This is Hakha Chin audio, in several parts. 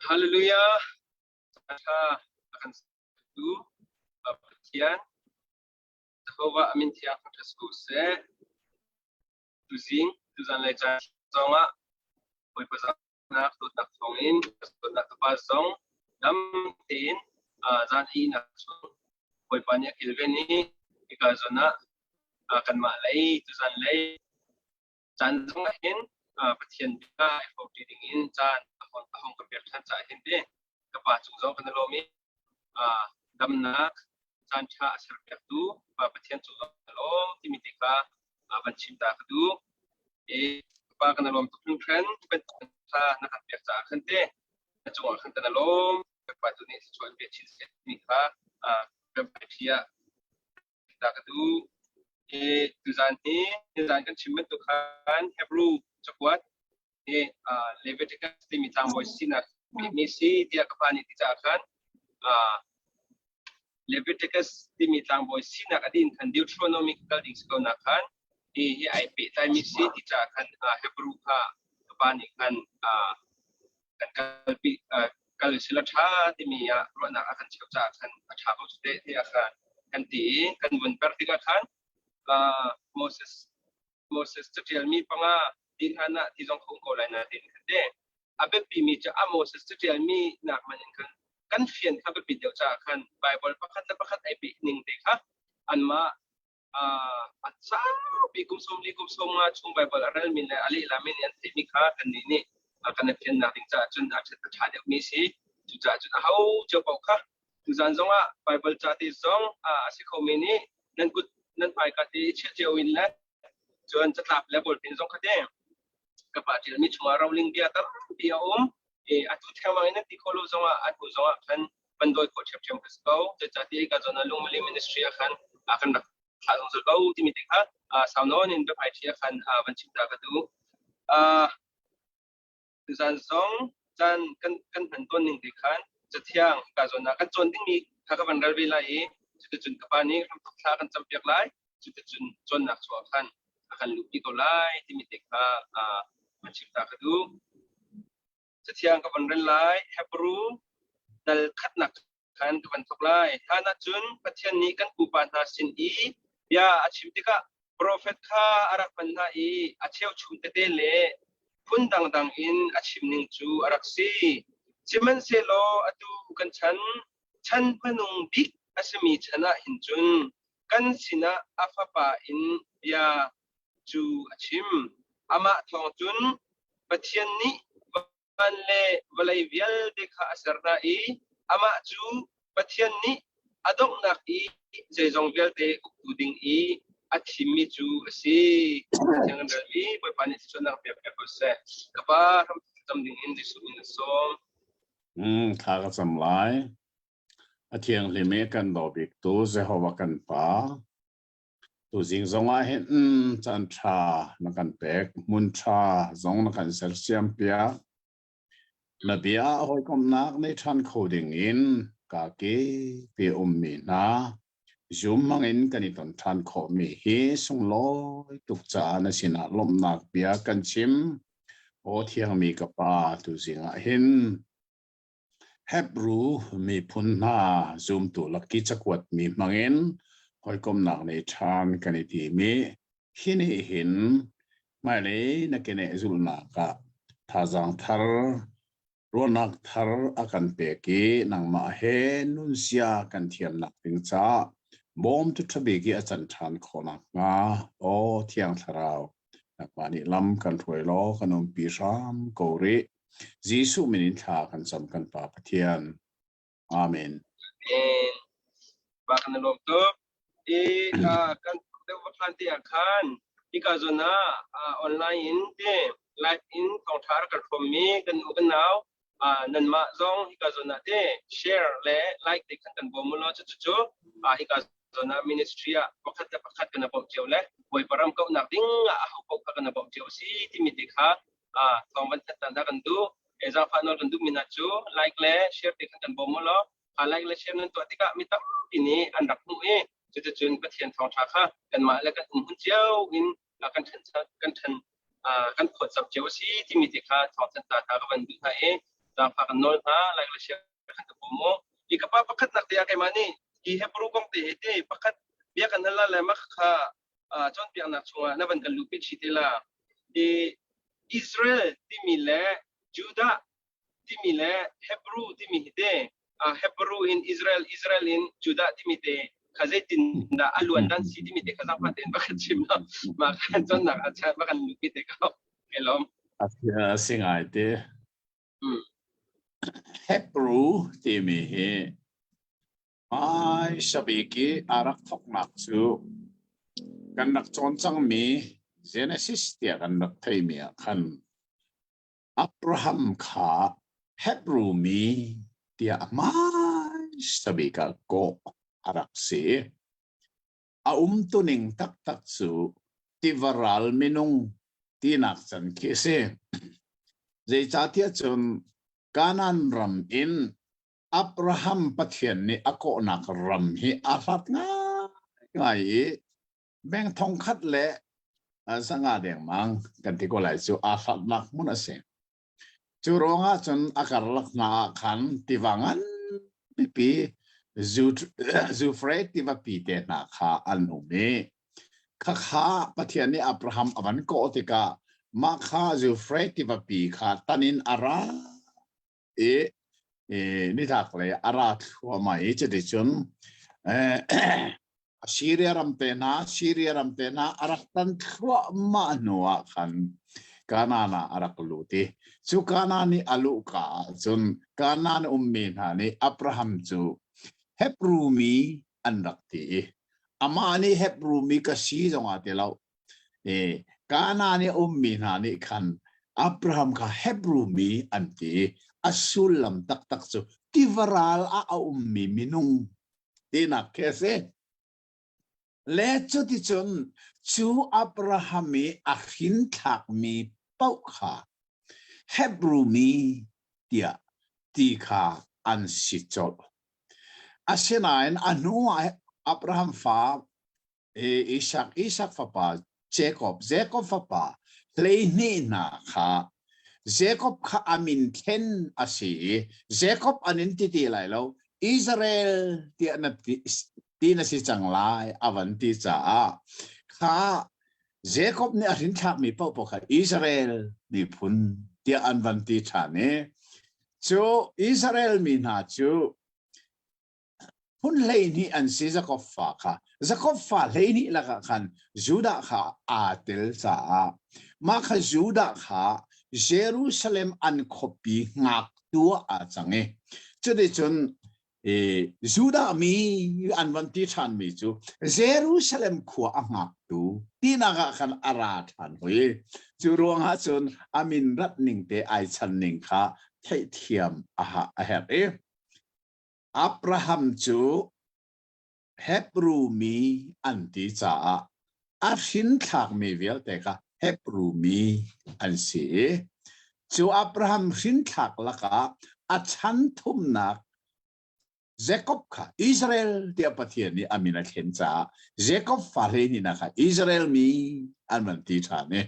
Hallelujah. Tha a kan tu Pathian Jehovah amin thiang thangṭhat ko seh. Tuzing tuzan lei caan zongah Bawipa nak dawtnak thawngin dawtnak ka pa zong dam tein zan ihnak chung Bawipa nih a kilven i hika zawn ah kanmah lei tuzan lei caan zong ah hin Pathian bia i hrawmṭi ding in caan a hong ka pek ṭhan caah hin ti ka pa cung zong kan i lawm i damnak caan ṭha a serpiaktu Pa Pathian cung zong kan lawm timi te kha van chim ta ka duh. I pa kan i lawm tuk hringhran ṭha na kan pek caah khan te na cungah khan kan i lawm. Pa tu nih thluachuah in pe chin seh timi kha kan hmaithli ah ta ka duh. I tuzaan hi nizaan kan chim bantuk khan Hebrew cakuat hi Leviticus timi tlangbawi sinak mi si tiah ka pa nih ti caah khan Leviticus timi tlangbawi sinak a din khan Deuteronomy kal ding si ko nak khan hi hi ai pehtlai mi si ti caah khan Hebrew kha ka pa nih khan kan kalpi kal sila ṭha timi ah ruahnak a kan cheuh caah khan a ṭha ko cu teh tiah khan kan ti i kan vun per tikah khan Moses Moses caṭialmi panga ti hlan ah ti zong khung ko lai na tin khan te a biapimi cu a Moses caṭialmi nak man in khan kan fian kha biapi deuh caah khan Bible pakhat le pakhat ai peh ning te kha anmah a saupi kum 40 kum 50 chung Bible a relmi le a lehla mi nih an theihmi kha kannih nih kan i fiannak ding caah cun a ṭha deuhmi si. Cucaah cun aho cio paoh kha tuzan zongah Bible ca te zong a si khomi nih nan kut nan hmaika te i chiah cio in le cun catlap le ballpen zong kha te ka pa ṭialmi chungah roling bia tampi a um. I atu thengmang in nan ti khawh lo zongah a hnu zongah khan van dawi khawh ṭhiamṭhiam ka si ko. Zeicahtiah ka zawn ah Lungmali Ministry ah khan a kan rak thlah zungzal ko timi te kha sau nawn in biahmaiṭhi ah khan van chim ta ka duh. Tuzaan zong caan kan kan hman tawn ning te khan cathiang ka zawn ah kan cawn dingmi kha ka van rel ve lai i cuticun ka pa nih ramthok thla kan campiak lai cuticun cawnnak chuah khan a kan luhpi ko lai timi te kha van chim ta ka duh. Cathiang ka van rel lai. Hebrew dal khatnak khan ka van thawk lai. Hlan ahcun Pathian nih kan pupa hna sin i bia a chim tikah profet kha a rak hman hna i a cheuchum tete le phun dangdang in a chim ning cu a rak si. Sihmanhsehlaw atu kan chan, chan hmanung bik a simi chan ah hin cun kan sinah a Fapa in bia cu a chim. Amah thawng cun Pathian nih van le vawlei vialte kha a ser hna i amah cu Pathian nih a donghnak i zeizong vialte uktu ding i a thimmi cu a si. Pathian kan relmi Bawipa nih thluachuahnak pek piak ko seh. Ka Pa ram cam ding in Jesuh min a sawm. Thla ka cam lai. A thianghlim i kan daw biktu Jehovah kan Pa, Tuzing zongah hin caan ṭha na kan pek, hmun ṭha zong na kan sersiam piak. Na bia hawikomhnak nei ṭhan kho ding in ka ke pe ummi hna Zoom hmangin kan i ton ṭhan khawhmi hi sunglawi tuk caah na sinah lawmhnak bia kan chim. Aw thiangmi ka Pa, tuzing ah hin Hebru miphun hna zumtu laki cakuatmi hmangin hawikomhnak nei ṭhan kan i tim i hi nih hin hmailei na keneh zulhnak ah thazaang thar, ruahnak thar a kan pek i nangmah he nunzia kan thiamnak ding caah bawmtu ṭha bik i a can ṭhan khawh nakhnga aw Thiang Thlarau nangmah nih lam kan hruai law kan umpi hram ko rih. Jesuh min in thla kan cam kan Pa Pathian. Amen. Amen. Pa kan lawm tuk. I kan deuh va te ah khan hika zawn ah online in te live in thawngtha kan hrawm mi kan u kan nau nanmah zong hika zawn ah te share le like te khan kan bawm law cu cu hika zawn ah ministry ah pakhat le pakhat kan bawmh cio le Bawipa ram kauhnak ding ah a ho paoh kha kan bawmh cio si timi te kha thawng van that ta kan duh. Zaangfah nawl kan duh mi hna cu like le share te khan kan bawm law like le share nan tuah tikah mi tampi nih an rak hmuh i cuticun Pathian thawngṭha kha kanmah le kan um hmun cio in kan ṭhan kan ṭhan kan phawtzamh cio a si timi te kha thawngthan ta hna ka van duh hna i. Zaangfah kan nawl hna, like le share khan ka bawm mu. Hi ka pa pakhat nak te ah keimah nih hi Hebrew kong te he te pakhat bia kan hal la le mah kha cawnpiaknak chungah na van kan luhpi chih te la. Hi Israel timi le Judah timi le Hebrew timi hi te Hebrew in Israel, Israel in Judah timi te kha zeitin dah a luan dan si timi te kha zaangfah tein va kan chim lo. Mah khan cawnnak ah va kan luhpi te ko. Ke lawm. A si ngai te. Hebrew timi hi hmaisa bik i aa rak thawknak cu kan rak cawn cangmi Genesis tiah kan rak theimi ah khan Abraham kha Hebrew mi tiah hmaisa bik ah kawh a rak si. A umtuning taktak cu tiva ral minung tinak can khi a si. Zeicahtiah cun Kanaan ram in Abraham Pathian nih a kawhnak ram hi a hlat ngaingai i meng thongkhat le zanga dengmang kan ti ko lai cu aa hlatnak hmun a si. Cu ruangah cun a karlak hna ah khan tiva ngan pipi Zufre tivapi te hna kha an um i khakha Pathian nih Abraham a van kawh tikah mah kha Zufre tivapi kha tan in a ra i nithak lei a ra thluahmah i cuticun Syria ram te hna Syria ram te hna a rak tan thluahmah hnu ah khan Kanaan ah a rak lut i cu Kanaan i a luhka ah cun Kanaan ummi hna nih Abraham cu Hebru mi an rak ti i amah nih Hebru mi ka si zongah ti lo Kanaan i a ummi hna nih khan Abraham kha Hebru mi an ti i a sullam taktak cu tiva ral ah a ummi minung tinak khi a si. Le cuticun cu Abraham i a hrinthlakmi paoh kha Hebru mi tiah ti kha an si colh. Asinain a hnuah Abraham fa Isak, Isak fapa Jacob, Jacob fapa 12 hna kha Jacob kha a min thlen a si i Jacob an in ti ti lai lo Israel tiah na ti, ti na si cang lai a van ti caah kha Jacob nih a hrinthlakmi paohpaoh kha Israel miphun tiah an van ti ṭhan i cu Israel mi hna cu Phun 12 an si Jakob fa kha. Jakob fa 12 lakah khan Judah kha aa tel caah mah kha Judah kha Jerusalem an khuapi ngaktu ah aa cang i cuticun Judah mi an van ti ṭhanmi cu Jerusalem khua a ngaktu tinak ah khan a ra ṭhan hoi. Cu ruangah cun a min rat ning te ai chan ning kha theihthiam a herh i Abraham cu Hebru mi an ti caah a hrinthlakmi vialte kha Hebru mi an si i cu Abraham hrinthlak lakah a chan thumnak Jacob kha Israel tiah Pathian nih a min a thlen caah Jacob fa hleihnih kha Israel mi an van ti ṭhan i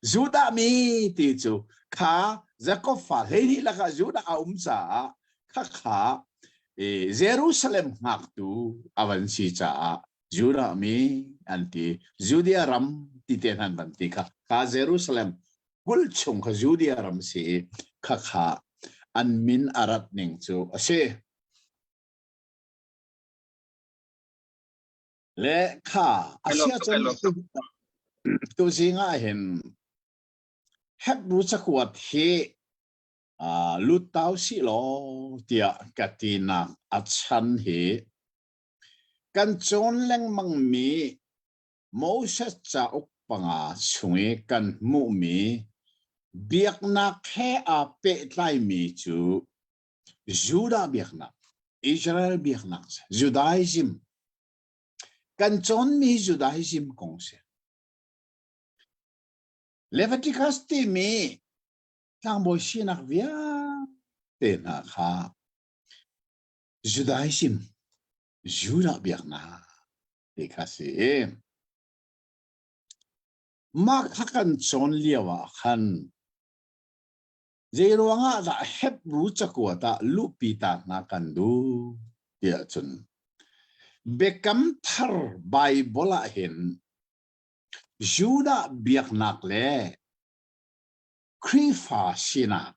Judah mi ti cu kha Jacob fa 12 lakah Judah a um caah khakha Jerusalem hngaktu a van si caah Judah mi an ti. Judea ram ti te hnan van ti kha kha Jerusalem kulh chung kha Judea ram si i khakha an min a rat ning cu a si. Le kha asia cun tu zing ah hin Hebrew cakuat hi lut tau sih law tiah ka tinak a chan hi kan cawn lengmangmi Moses cauk panga chung i kan hmuhmi biaknak he aa pehtlaimi cu Judah biaknak, Israel biaknak, Judaism kan cawnmi Judaism kong si. Leviticus timi tlangbawi sinak vialte hna kha Judaism, Judah biaknak ti kha si. Mah kha kan cawn lio ah khan. Zei ruangah dah Hebru cakuat ah luhpi ta hna kan duh tiah cun Biakam Thar Baibal ah hin Judah biaknak le Khrihfa sinak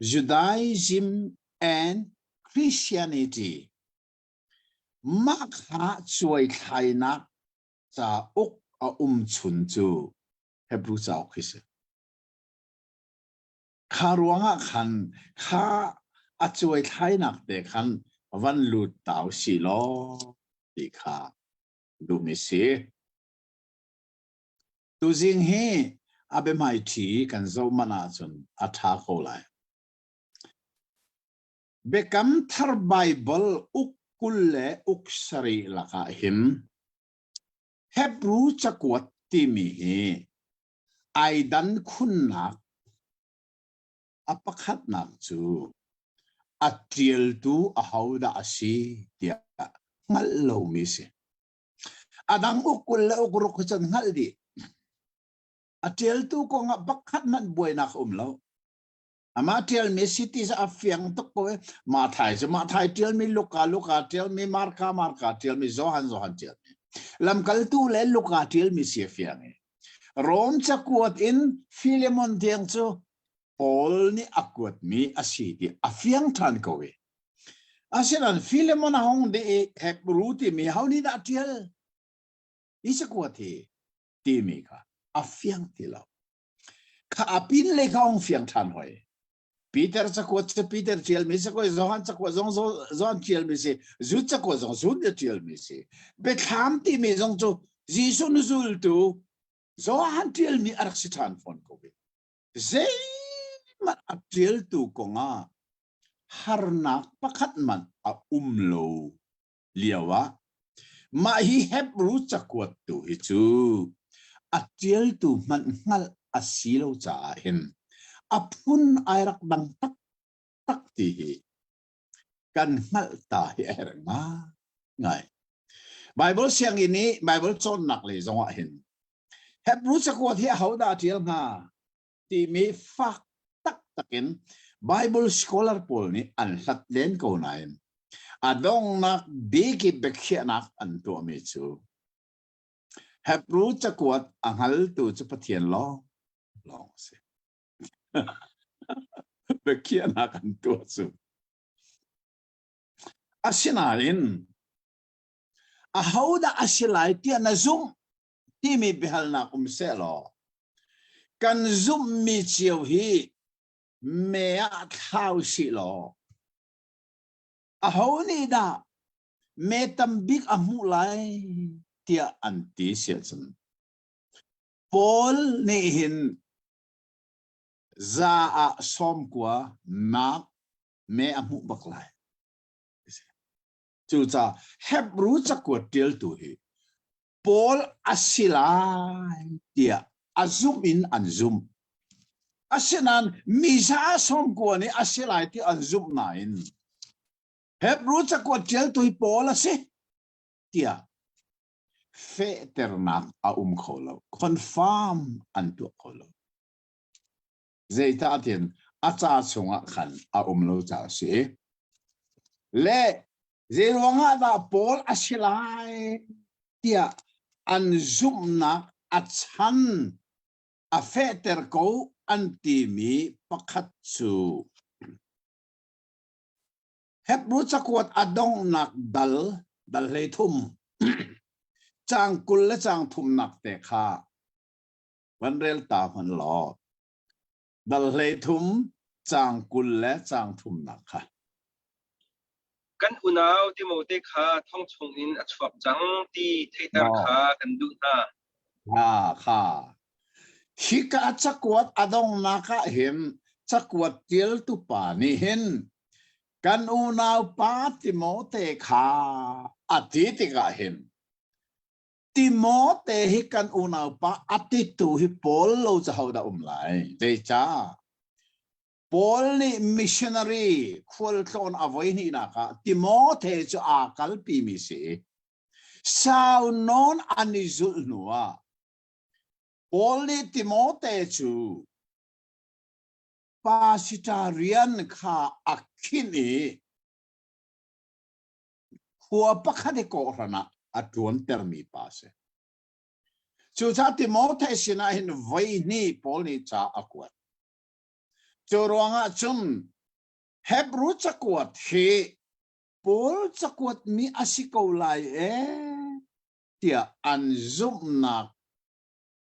Judaism and Christianity mah kha cuaithlainak cauk a um chun cu Hebrew cauk hi si. Kha ruangah khan kha a cuaithlainak te khan van lut tau si law ti kha duhmi si. Tuzing hi a biahmaiṭhi kan zoh manh ahcun a ṭha ko lai. Biakam Thar Baibal uk 20 le uk sarih lakah hin Hebru cakuat timi hi ai dan khunnak a pakhatnak cu a ṭialtu ahodah a si tiah hngalh lomi si. A dang uk 20 le uk ruk hi cun hngalh dih. A ṭialtu kongah pakhat hmanh buainak a um lo. Amah ṭialmi si ti a fiang tuk ko i Mathai cu Mathai ṭialmi, Luka Luka ṭialmi, Marka Marka ṭialmi, Johan Johan ṭialmi. Lamkaltu le Luka ṭialmi si a fiang i Rom cakuat in Filemon tiang cu Paul nih a kuatmi a si ti a fiang ṭhan ko i asinain Filemon a hung dih i Hebru timi ho nih dah ṭial? Hi cakuat hi timi kha a fiang ti lo. Kha a pin le kha hung fiang ṭhan hoi. Peter cakuat cu Peter ṭialmi si ko, Johan cakuat zong Johan ṭialmi si, Jude cakuat zong Jude nih ṭialmi si. Biathlam timi zong cu Jesuh na zultu Johan ṭialmi a rak si ṭhan fawn ko ve. Zeihmanh a ṭialtu kongah harnak pakhat hmanh a um lo lio ah mah hi Hebru cakuat tu hi cu a ṭialtu hmanh hngalh a si lo caah hin a phun ai rak dang taktak ti hi kan hngalh ta hi a herh ngai. Bible sianginn i Bible cawnnak lei zongah hin Hebru cakuat hi ahodah a ṭial hnga timi fak taktak in Bible scholar pawl nih an hlat len ko nain a donghnak bik i biakhiahnak an tuahmi cu Hebru cakuat a hngaltu cu Pathian lawng lawng a si. Biakhiahnak an tuah cu. Asinain ahodah a si lai tiah na zumh timi biahalnak um sehlaw kan zumhmi cio hi me ah thlau sih law aho nih dah me tam bik a hmuh lai tiah an ti si ahcun Paul nih hin za ah 90 nak me a hmuh bak lai. Cucaah Hebru cakuat ṭialtu hi Paul a si lai tiah a zumh in an zumh. Asinain mi za 90 nih a si lai ti an zumh nain Hebru cakuat ṭialtu hi Paul a si tiah fehternak a um kho lo. Confirm an tuah kho lo. Zeicahtiah a ca chungah khan a um lo caah a si. Le zeiruangah dah Paul a si lai tiah an zumhnak a chan a fehter ko an timi pakhat cu Hebru cakuat a donghnak dal dal 13 caang 20 le caang thumnak te kha van rel ta hmanh law dal 13 caang 20 le caang thumnak kha. Kan unau Timote kha thong chungin a chuak cang ti theihter kha kan duh hna. Ha kha. Hika cakuat a donghnak ah hin cakuat tialtu pa nih hin kan unau pa Timote kha a ti tikah hin Timote hi kan unaupa a titu hi Paul lo cu hodah um lai? Zeicah? Paul nih missionary khualtlawn a voihnihnak ah Timote cu aa kalpimi si. Sau nawn an i zulh hnu ah Paul nih Timote cu. Pastor rian kha a khinh i khua pakhat i kawhhran ah a ṭuantermi pa a si. Cucaah Timote sinah hin voihnih Paul nih ca a kuat. Cu ruangah cun Hebru cakuat hi Paul cakuatmi a si ko lai ee tiah an zumhnak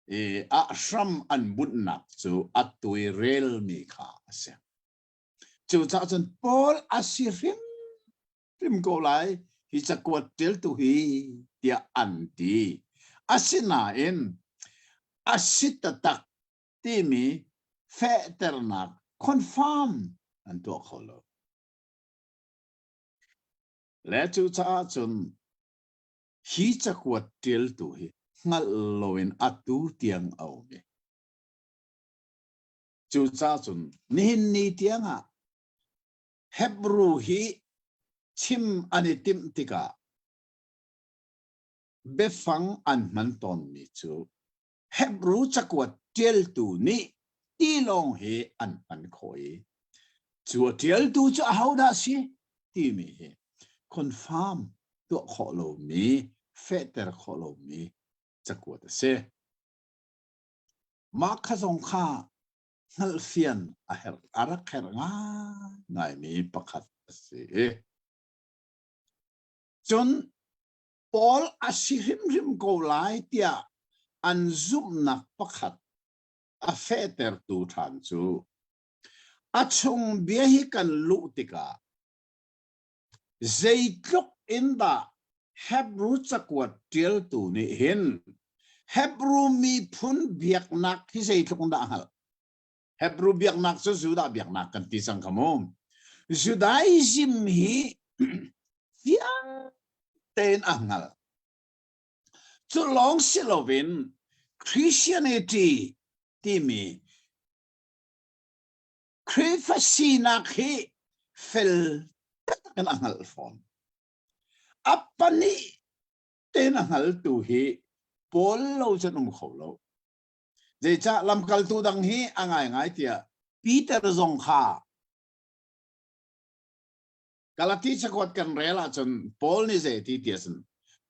i ah hram an bunhnak cu a tuirelmi kha a si. Cucaah cun Paul a si hrimhrim ko lai hi cakuat ṭialtu hi tiah an ti. Asinain a si taktak timi fehternak confirm an tuah kho lo. Le cucaah cun hi cakuat ṭialtu hi hngalh loin atu tiang a um i cucaah cun nihin ni tiangah Hebru hi chim an i timh tikah biafang an hman tawnmi cu Hebru cakuat ṭialtu nih ti lawng hi an hman khawh i cu a ṭialtu cu ahodah si timi hi confirm tuah khawh lomi fehter khawh lomi cakuat a si. Mah kha zong kha hngalhfian a herh a rak herh ngaingaimi pakhat a si. Cun Paul a si hrimhrim ko lai tiah an zumhnak pakhat a fehtertu ṭhan cu a chung bia hi kan luh tikah zeitluk in dah Hebru cakuat ṭialtu nih hin Hebru miphun biaknak hi zeitluk in dah a hngalh? Hebru biaknak cu Judah biaknak kan ti cang kha mu. Judaism hi fiang tein a hngalh. Cu lawng si loin Christianity timi Khrihfa sinak hi fel taktak in a hngalh fawn. A pahnih tein a hngaltu hi Paul lo cun um kho lo. Zeicah lamkaltu dang hi a ngaingai tiah Peter zong kha Galati cakuat kan rel ahcun Paul nih zei ti ti a sin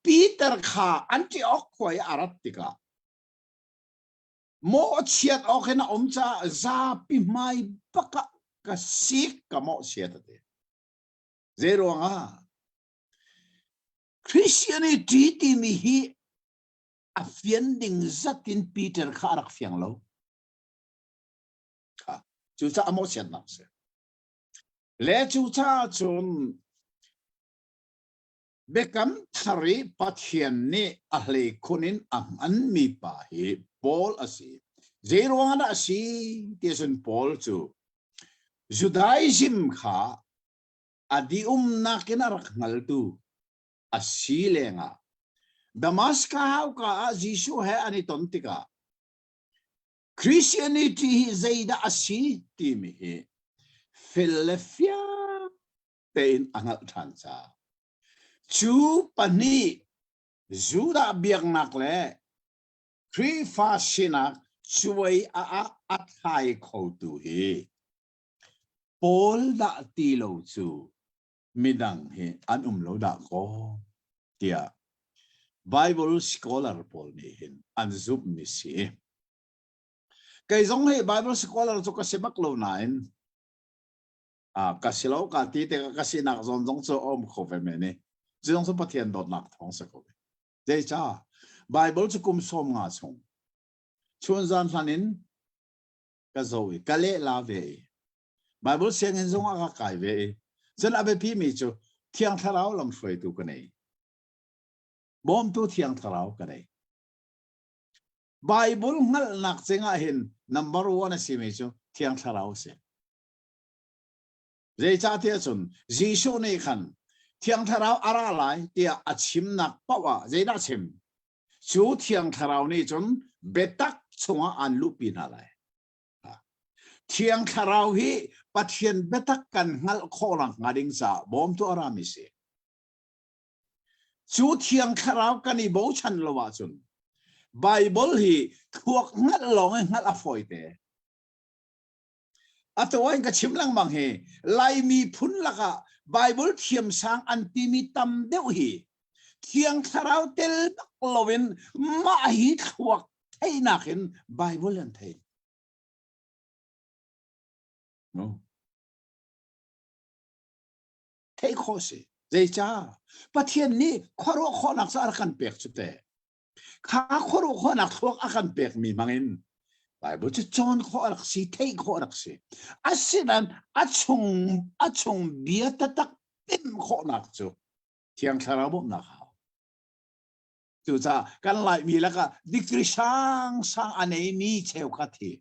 Peter kha Antioch khua i a rat tikah mawhchiat awk in a um caah zapi hmai bak ah ka sik ka mawhchiat a ti. Zei ruangah? Christianity timi hi a fian ding zat in Peter kha a rak fiang lo. Kha cucaah a mawhchiatnak si. Le cucaah cun Biakam thar i Pathian nih a hleikhun in a hmanmi pa hi Paul a si. Zei ruangah dah a si ti cun Paul cu Judaism kha a diumnak in a rak hngaltu a si lengah Damascus hauka ah Jesuh he an i ton tikah Christianity hi zeidah a si timi hi fel le fiang tein a hngalh ṭhan caah cu pahnih Judah biaknak le Khrihfa sinak cuai a a thlai khotu hi Paul dah ti lo cu midang hi an um lo dah kaw tiah Bible scholar pawl nih hin an zumhmi si. Kei zong hi Bible scholar cu ka si bak lo nain ka si lo ka ti te ka sinak zawn zong cu a um kho ve men i cu zong cu Pathian dawtnak thawng si ko ve. Zeicah Bible cu kum 50 chung chun zan hlan in ka zoh i ka lehla ve i Bible sianginn zong ah ka kai ve i cun a biapi mi cu Thiang Thlarau lamhruaitu ka nei. Bawmtu Thiang Thlarau ka nei. Bible hngalhnak cingah hin number one a simi cu Thiang Thlarau a si. Zeicahtiah cun Jesuh nih khan Thiang Thlarau a ra lai tiah a chimnak paoh ah zeidah chim? Cu Thiang Thlarau nih cun biatak chungah aan luhpi hna lai. Thiang Thlarau hi Pathian biatak kan hngalh khawh nakhnga ding caah bawmtu a rami si. Cu Thiang Thlarau kan i bochan lo ahcun Bible hi thluak hngalh lawng i hngalh a fawite. Atu in ka chim lengmang hi Laimi phun lakah Bible thiamsang an timi tam deuh hi Thiang Thlarau tel bak loin mah hi thluak theihnak in Bible an thei. No. Theih khawh si. Zeicah? Pathian nih khuaruah khawhnak cu a rak kan pek cu te. Kha khuaruah khawhnak thluak a kan pekmi hmangin Bible cu cawn khawh a rak si, theih khawh a rak si. Asinain a chung a chung bia taktak pemh khawhnak cu Thiang Thlarau bawmhnak hau. Cucaah kan Laimi lakah degree sangsang a neimi cheukhat hi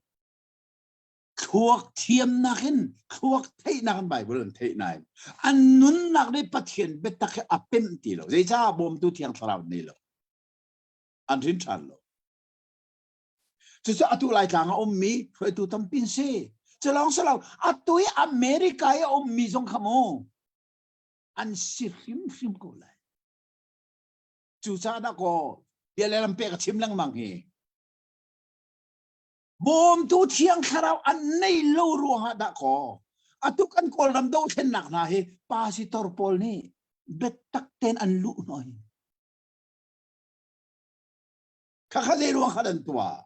thluak thiamnak in thluak theihnak in Bible an theih nain an nunnak nih Pathian biatak hi a pemh ti lo. Zeicah bawmtu Thiang Thlarau nei lo. An rin ṭhan lo. Cucu atu Laitlang a ummi hruaitu tampi an si. Cu lawng si lo, atu i America i a ummi zong kha mu an si hrimhrim ko lai. Cucaah dah kaw bia le lam pek a chim lengmang hi. Bawmtu Thiang Thlarau an nei lo ruangah dah kaw atu kan Kawlram dothlennak hna hi pastor pawl nih biatak tein an luh hnawh hi. Khakha zei ruang kha an tuah?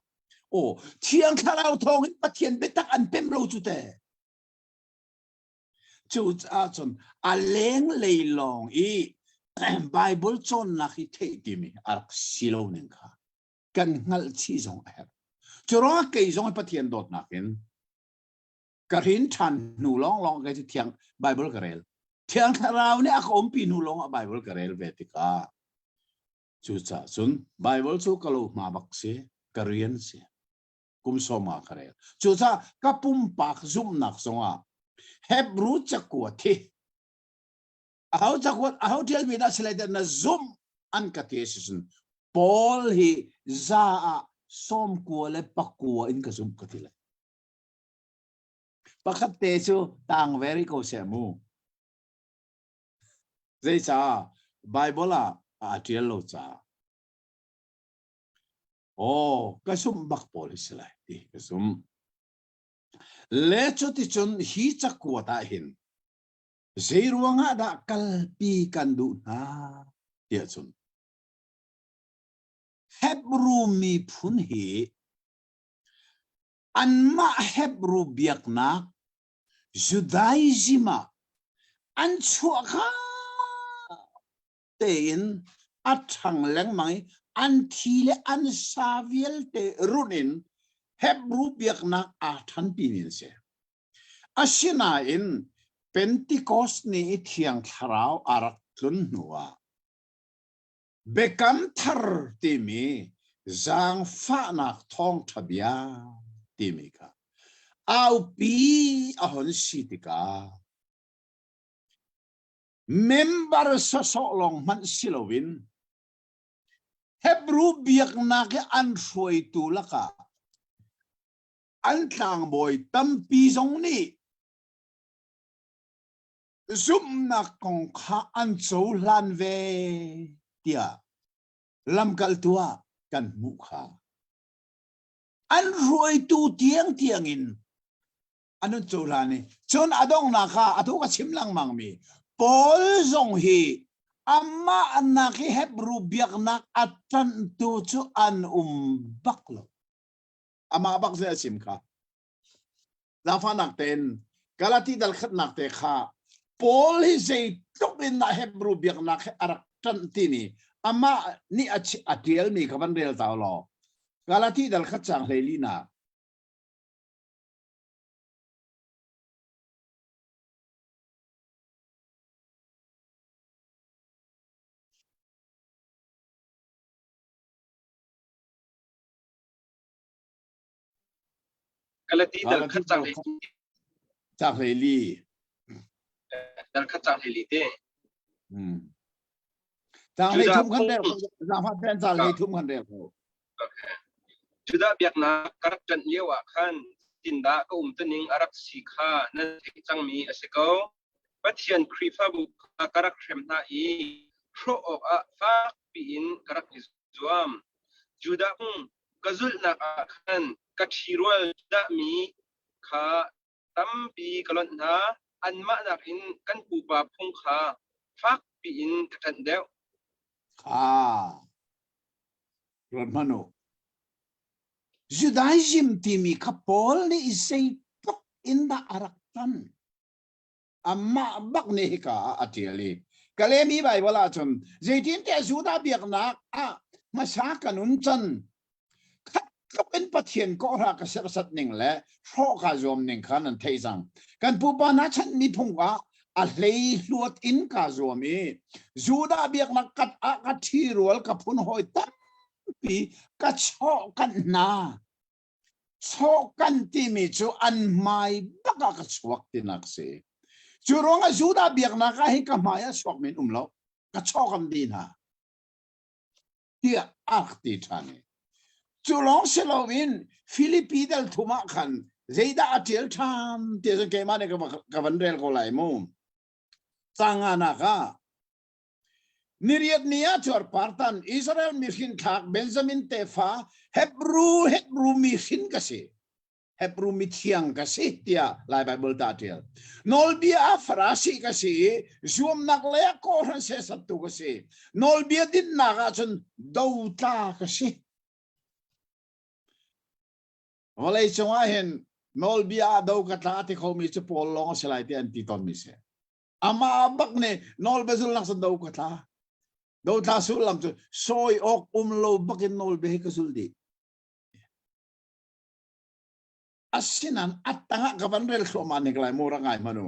Aw, Thiang Thlarau thawng in Pathian biatak an pem lo cu te. Cucaah cun a lenglei lawng i Bible cawnnak hi theih timi a rak si lo ning kha kan hngalh chih zong a herh. Cu ruangah kei zong Pathian dawtnak in ka hrin ṭhan hnu lawnglawng kei cu thiang Bible ka rel. Thiang Thlarau nih a ka umpi hnu lawngah Bible ka rel ve tikah cucaah cun Bible cu ka lo hma bak si, ka rian si. Kum sawma ka rel. Cucaah ka pumpak zumhnak zongah Hebrew cakuat hi aho cakuat aho ṭialmi dah si lai na zumh an ka ti si cun Paul hi za ah 99 in ka zumh ka ti lai. Pakhat te cu tang very ko seh mu. Zeicah Bible ah aa ṭial lo caah. Aw, ka zumh bak pawl hi si lai ti ka zumh. Le cuticun hi cakuat ah hin zei ruangah dah kalpi kan duh hna tiah cun Hebrew miphun hi anmah Hebrew biaknak Judaism ah an chuah kha tein a ṭhang lengmang i an thi le an sa vialte run in Hebrew biaknak aa ṭhanpi mi an si. Asinain Pentecost ni i Thiang Thlarau a rak tlun hnuah Biakam Thar timi zaangfahnak thawngṭha bia timi kha aupi a hon si tikah member sawsawh lawng hmanh si loin Hebrew biaknak i an hruaitu lakah an tlangbawi tampi zong nih zumhnak kong kha an cohlan ve tiah lamkaltu ah kan hmuh kha. An hruaitu tiangtiang in an hun cohlan i cun a donghnak ah atu ka chim lengmang mi Paul zong hi amah nak hi Hebrew biaknak a ṭanhtu cu an um bak lo. Amah bak zei a chim kha. Zaangfahnak tein Galati dal khatnak te kha Paul hi zeitluk in dah Hebrew biaknak hi a rak ṭanh timi amah nih a ṭialmi kha van rel ta law Galati dal khat caang 14 nak. Galati dal khat caang hlei Caang 14. Dal khat caang 14 te. Caang 13 kan rel zaangfah tein caang 13 kan rel ko. Okay. Judah biaknak ka rak ṭanh lio ah khan tindah ka umtuning a rak si kha nan theih cangmi a si ko. Pathian Khrihfabu kha ka rak hrem hna i hrawh awkah fak piin ka rak i zuam. Judah phung ka zulhnak ah khan ka ṭhirual dahmi kha Tampi ka lonh hna. Anmah nakin kan pupa phung kha fak piin ka ṭanh deuh. Kha ruat hmanh u. Judaism timi kha Paul nih zeitluk in dah a rak ṭan? Amah bak nih hika ah a ṭial i Kalemi Baibal ahcun zeitintiah Judah biaknak ah hmasa ka nun can khat tluk in Pathian kawhra ka serhsat ning le hrawh kaa zuam ning kha nan theih cang. Kan pupa hna chanmi phung ah a hleihluat in kaa zuam i Judah biaknak kat ah ka ṭhirual ka phun hawi tampi ka chawh kanh hna. Chawh kan timi cu an hmai bak ah ka chuak tinak si. Cu ruangah Judah biaknak ah hin ka hmai ah chuak men um lo. Ka chawh kan dih hna. Tiah a rak ti ṭhan i. Cu lawng si loin Filipi dal thum ah khan zeidah a ṭial ṭhan ti cun keimah nih ka van rel ko lai mu. Canganak ah Niriat ni ah cuarpartan Israel mi hrinthlak Benjamin tefa Hebru Hebru mi hrin ka si. Hebru mi thiang ka si tiah Lai Baibal ta ṭial. Nawlbia ah Farasi ka si i zuamnak lei ah kawhhran sehsattu ka si. Nawlbia dinnak ah cun dotla ka si. Vawlei cungah hin nawlbia ah do ka tla ti khomi cu Paul lawng a si lai tiah an ti tawnmi si. Amah bak nih nawlbia zulnak cun do ka tla. Do tla sullam cu sawi awk um lo bakin nawlbia hi ka zul dih. Asinain a tangah ka van rel thluahmah nik lai mu rak ngai hmanh u.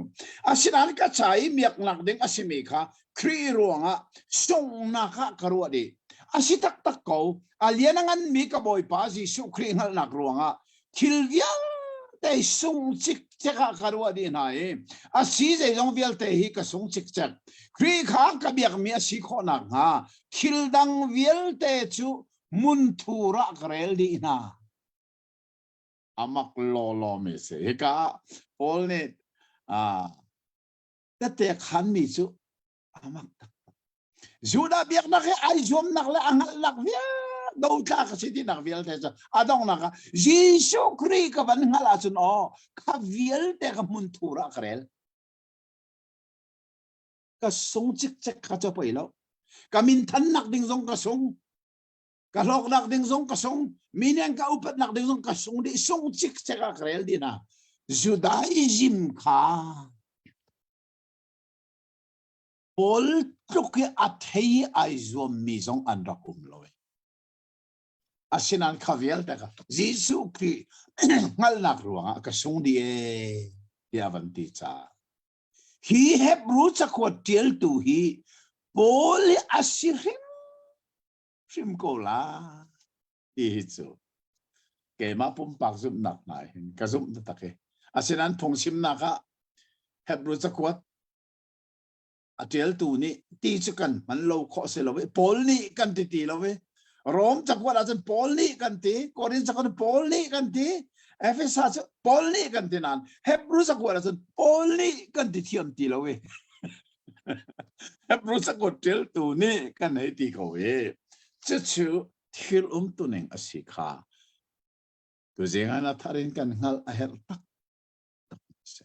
Asinain ka ca i miaknak ding a simi kha Khrih ruangah sunghnak ah ka ruah dih. A si taktak ko. A lian a nganmi ka Bawipa Jesuh Khrih hngalhnak ruangah thil vialte sung cikcek ah ka ruah dih hna i a si zeizong vialte hi ka sung cikcek. Khrih kha ka biakmi a si khawh nakhnga thil dang vialte cu hmunthur ah ka rel dih hna. A mak lawlaw mi si. Hika ah Paul nih tette khanmi cu a mak taktak. Judah biaknak hi ai zuamnak le a hngalhnak vialte dotla ka si tinak vialte cu a donghnak ah Jesuh Khrih ka van hngalh ahcun aw kha vialte ka hmunthur ah ka rel. Ka sung cikcek kha cu poi lo. Ka minthannak ding zong ka sung. Ka hlawknak ding zong ka sung. Mi nih an ka upatnak ding zong ka sung dih. Sung cikcek ah ka rel dih hna. Judaism kha Paul tluk i a thei ai zuammi zong an rak um lo. Asinain kha vialte kha Jesuh Khrih hngalhnak ruangah ka sung dih ee tiah van ti caah hi Hebrew cakuat ṭialtu hi Paul hi a si hrimhrim ko la ti hi cu keimah pumpak zumhnak hna hin ka zumh taktak i asinain phungchimnak ah Hebrew cakuat a ṭialtu nih ti cu kan hman lo khawh si lo i Paul nih kan ti ti lo i Rom cakuat ahcun Paul nih kan ti Korin cakuat Paul nih kan ti Efesa cu Paul nih kan ti nain Hebrew cakuat ahcun Paul nih kan ti thiam ti lo i Hebrew cakuat ṭialtu nih kan hei ti ko i cucu thil umtuning a si kha tuzing ah na thar in kan hngalh a herh tak tak si.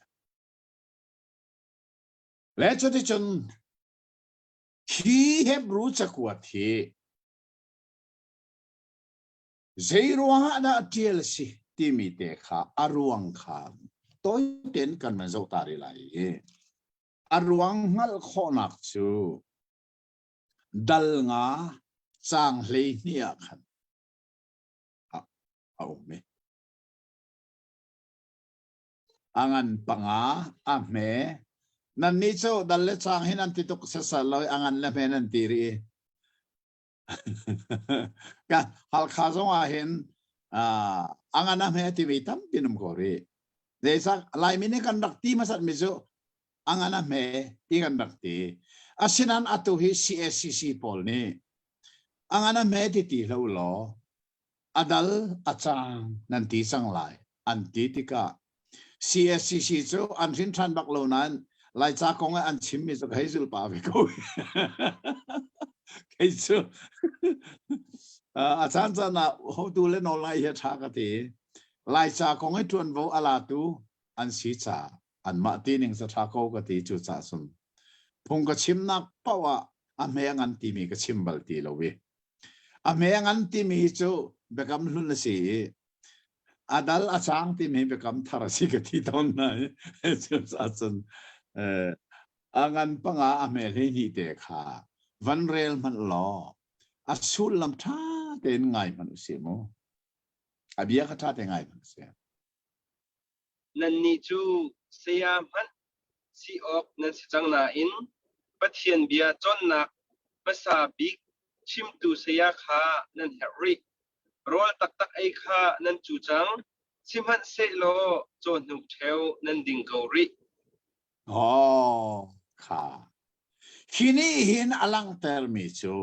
Le cuticun hi Hebrew cakuat hi zei ruangah dah ṭial a si timi te kha a ruang kha tawi tein kan van zoh ta rih lai i a ruang hngalh khawhnak cu dal nga caang 12 ah khan a um i A ngan panga, a hme. Nannih cu dal le chang hi nan ti tuk sasal lo i a ngan le hme nan ti rih. Ka Halkha zong ah hin a ngan a hme timi tampi um ko rih. Zeisak Laimi nih kan rak ti hmasat mi cu a ngan a hme ti kan rak ti. Asinain atu hi CACC pawl nih a ngan a hme ti ti hlo law a dal a cang nan ti cang lai an ti tikah CSCC cu an hrin ṭhan bak lo nain Laica kong ah an chimmi cu ka hei zul pah ve ko. Kei cu a caan caan ah hotu le nawl ngai hi a ṭha ka ti. Laica kong i ṭuanvo a latu. an si caah anmah tining cu ṭha ko ka ti. Cucaah cun phung ka chimnak paoh ah a hme a ngan timi ka chim bal ti lo i a hme a ngan timi hi cu biakam hlun a si i a dal a cang timi hi biakam thar a si ka ti tawn hna i cucaah cun a ngan panga a hme 12 te kha van rel hmanh law a sullam ṭha tein ngai hmanh usih mu. A bia kha ṭha te ngai hmanh usih. Nannih cu saya hmanh si awk nan si cang nain Pathian bia cawnnak hmasa bik chimtu saya kha nan herh rih. Rawl taktak ei kha nan cu cang, sihmanhsehlaw cawhnuk ṭheo nan ding ko rih. Oh, kha. Hi nih hin a langhtermi cu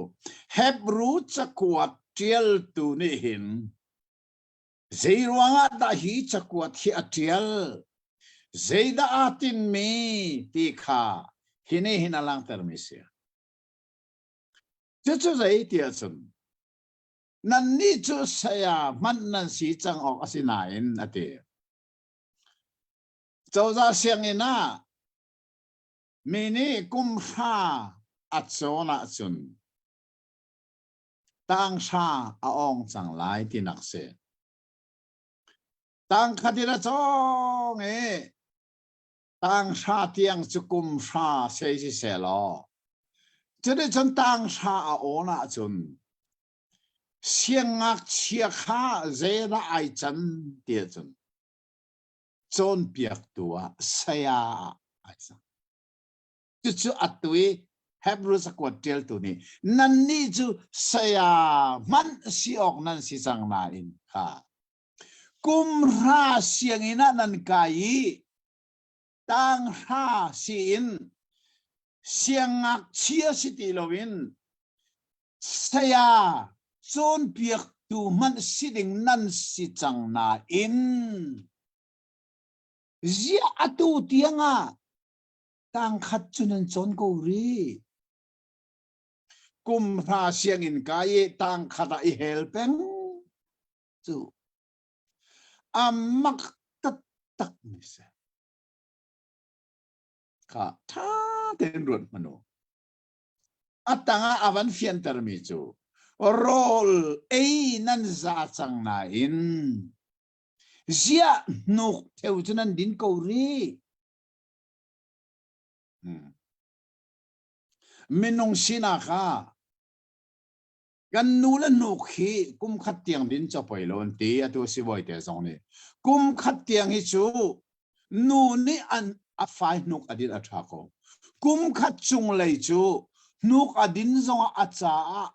Hebru cakuat ṭialtu nih hin Zeiruangah dah hi cakuat hi a ṭial? Zeidah aa tinhmi ti kha hi nih hin a langhtermi a si. Cucu zei ti ahcun nannih cu saya hmanh nan si cang awk a si nain a ti. Cozah sianginn ah mi nih kum hra a cawn ahcun Tanghra a awng cang lai tinak si. Tangkhat in a cawng i tanghra tiang cu kum hra sei si seh law cuticun tanghra a awn ahcun siangngakchia kha zeidah ai can ti ahcun cawnpiaktu ah saya ah ai cang. Cucu atu i Hebrew cakuat ṭialtu nih nannih cu saya hmanh si awk nan si cang nain kha kum hra sianginn ah nan kai i tanghra si in siangngakchia si ti loin saya cawnpiaktu hmanh si ding nan si cang nain ziah atu tiangah Tangkhat cu nan cawn ko rih. Kum hra sianginn kai i tangkhat ah i hel peng cu a mak taktak mi si. Kha ṭha tein ruat hmanh u. A tangah a van fiantermi cu rawl ei nan za cang nain ziah hnuk theu cu nan din ko rih. Minung sinak ah kan nu le hnuk hi kum khat tiang din cu poi lo an ti atu sibawi te zong nih kum khat tiang hi cu nu nih an a fai hnuk a din a ṭha ko kum khat cung lei cu hnuk a din zongah a caah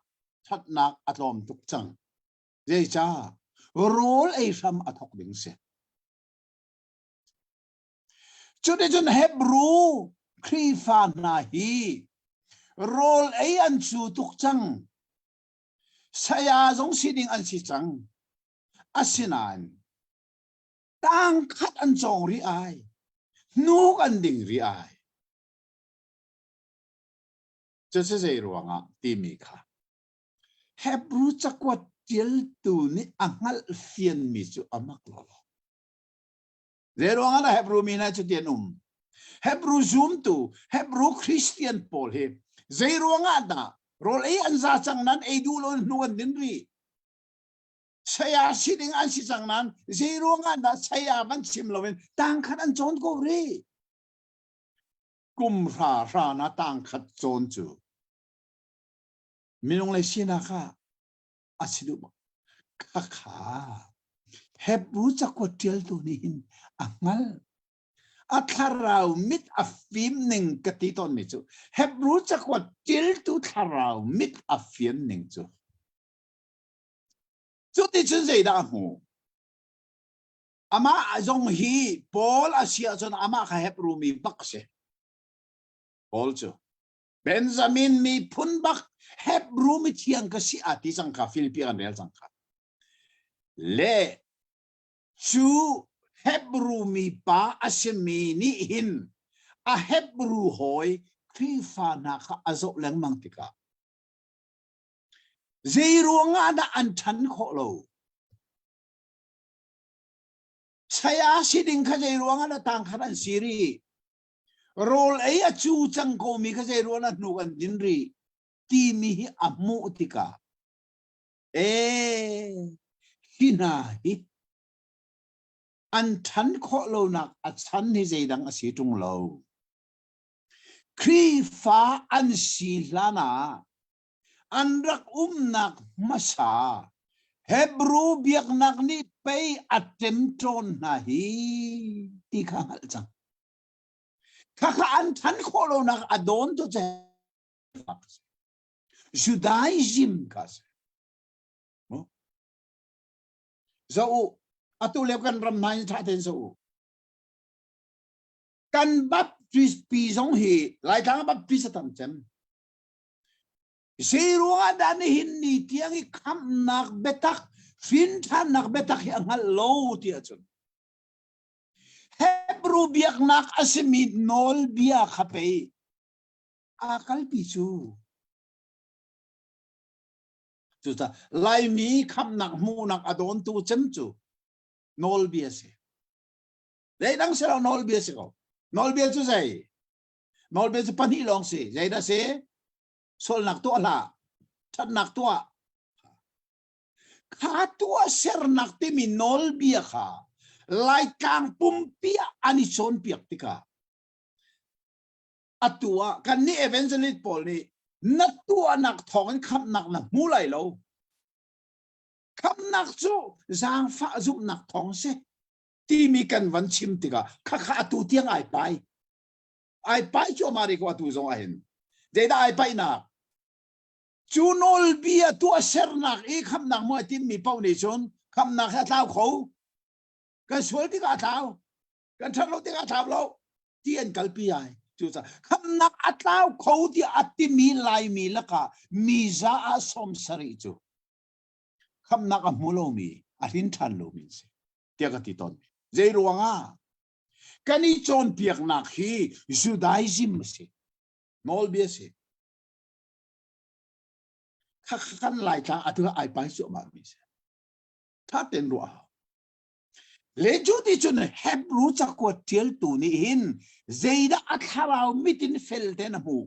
ṭhatnak a tlawm tuk cang zeicah rawl ei hram a thok ding si Cuticun Hebru Khrihfa hna hi rawl ei an cu tuk cang. Saya zong si ding an si cang. Asinain tangkhat an cawng rih ai. Hnuk an ding rih ai. Cucu zei ruangah timi kha Hebru cakuat ṭialtu nih a hngalh fianmi cu a mak lawlaw. Zeiruang ah Hebrew mi hna cuti an um? Hebrew zumtu, Hebrew Christian pawl hi zeiruang ah dah rawl ei an za cang nan ei duh lo hnu an din rih? Saya si ding an si cang nan zeiruang ah dah saya van chim loin tangkhat an cawn ko rih? Kum hra hra na tangkhat cawn cu minung lei sinak ah a si duh bak. Khakha Hebrew cakuat ṭialtu nih hin a hngalh. A thlarau mit a fim ning ka ti tawnmi cu Hebrew cakuat ṭialtu thlarau mit a fim ning cu. Cuticun zeidah a hmu? Amah zong hi Paul a si ahcun amah kha Hebrew mi bak a si. Paul cu Benjamin miphun bak Hebrew mithiang ka si a ti cang kha Filipi kan rel cang kha. Le cu Hebrew mipa a simi nih hin a Hebrew hawi Khrihfa hna kha a zoh lengmang tikah zei ruangah dah an ṭhan khawh lo? Saya si ding kha zei ruang ah tang khat an si rih? Rawl ei a cu cang ko mi kha zei ruang ah hnuk an din rih? Timi hi a hmuh tikah ee hi hna hi an ṭhan khawh lonak a chan hi zeidang a si ṭung lo. Khrihfa an si hlan ah an rak umnak hmasa Hebru biaknak nih pei a ṭemṭawn hna hi ti kha hngalh cang. Khakha an ṭhan khawh lonak a dawn tu cu Judaism kha si. Zoh u, atu lio kan ram hna in ṭha tein zoh u. Kan Baptist pi zong hi Laitlang Baptist a tam cem. Zeiruangah dah nihin ni tiang i khamhnak biatak, hrinṭhannak biatak hi a hngalh lo ti ahcun Hebrew biaknak a simi nawlbia kha pei aa kalpi cu. Cucaah Laimi khamhnak hmuhnak a dawntu cem cu nawlbia si. Zeidang si lo nawlbia si ko. Nawlbia cu zei? Nawlbia cu pahnih lawng si. Zeidah si? Sualnak tuah hlah. Ṭhatnak tuah. Kha tuah sernak timi nawlbia kha Laitlang pumpi ah an i cawnpiak tikah atu ah kannih evangelist pawl nih na tuahnak thawngin khamhnak na hmu lai lo. Khamhnak cu zaangfah zumhnak thawng si timi kan van chim tikah khakha atu tiang ai pai. Ai pai cuahmah rih ko atu zong ahhin. Zeidah ai paihnak? Cu nawlbia tuahsernak i khamhnak hmuh ai timmi paoh nih cun khamhnak hi a tlau kho. Kan sual tikah a tlau. Kan ṭhat lo tikah a tlau lo ti an kalpi ai. Cucaah khamhnak a tlau kho tiah a timi Laimi lakah mi za ah 70 cu khamhnak a hmu lomi, a hrin ṭhan lomi an si tiah ka ti tawn. Zei ruangah? Kan i cawnpiaknak hi Judaism a si. Nawlbia a si. Kan Laitlang atu ai pai cuahmah mi si. Tha ten ruah hau. Le cu ti cun Hebrew cakuat ṭialtu nih hin zeidah a thlarau mit in fel ten a hmuh.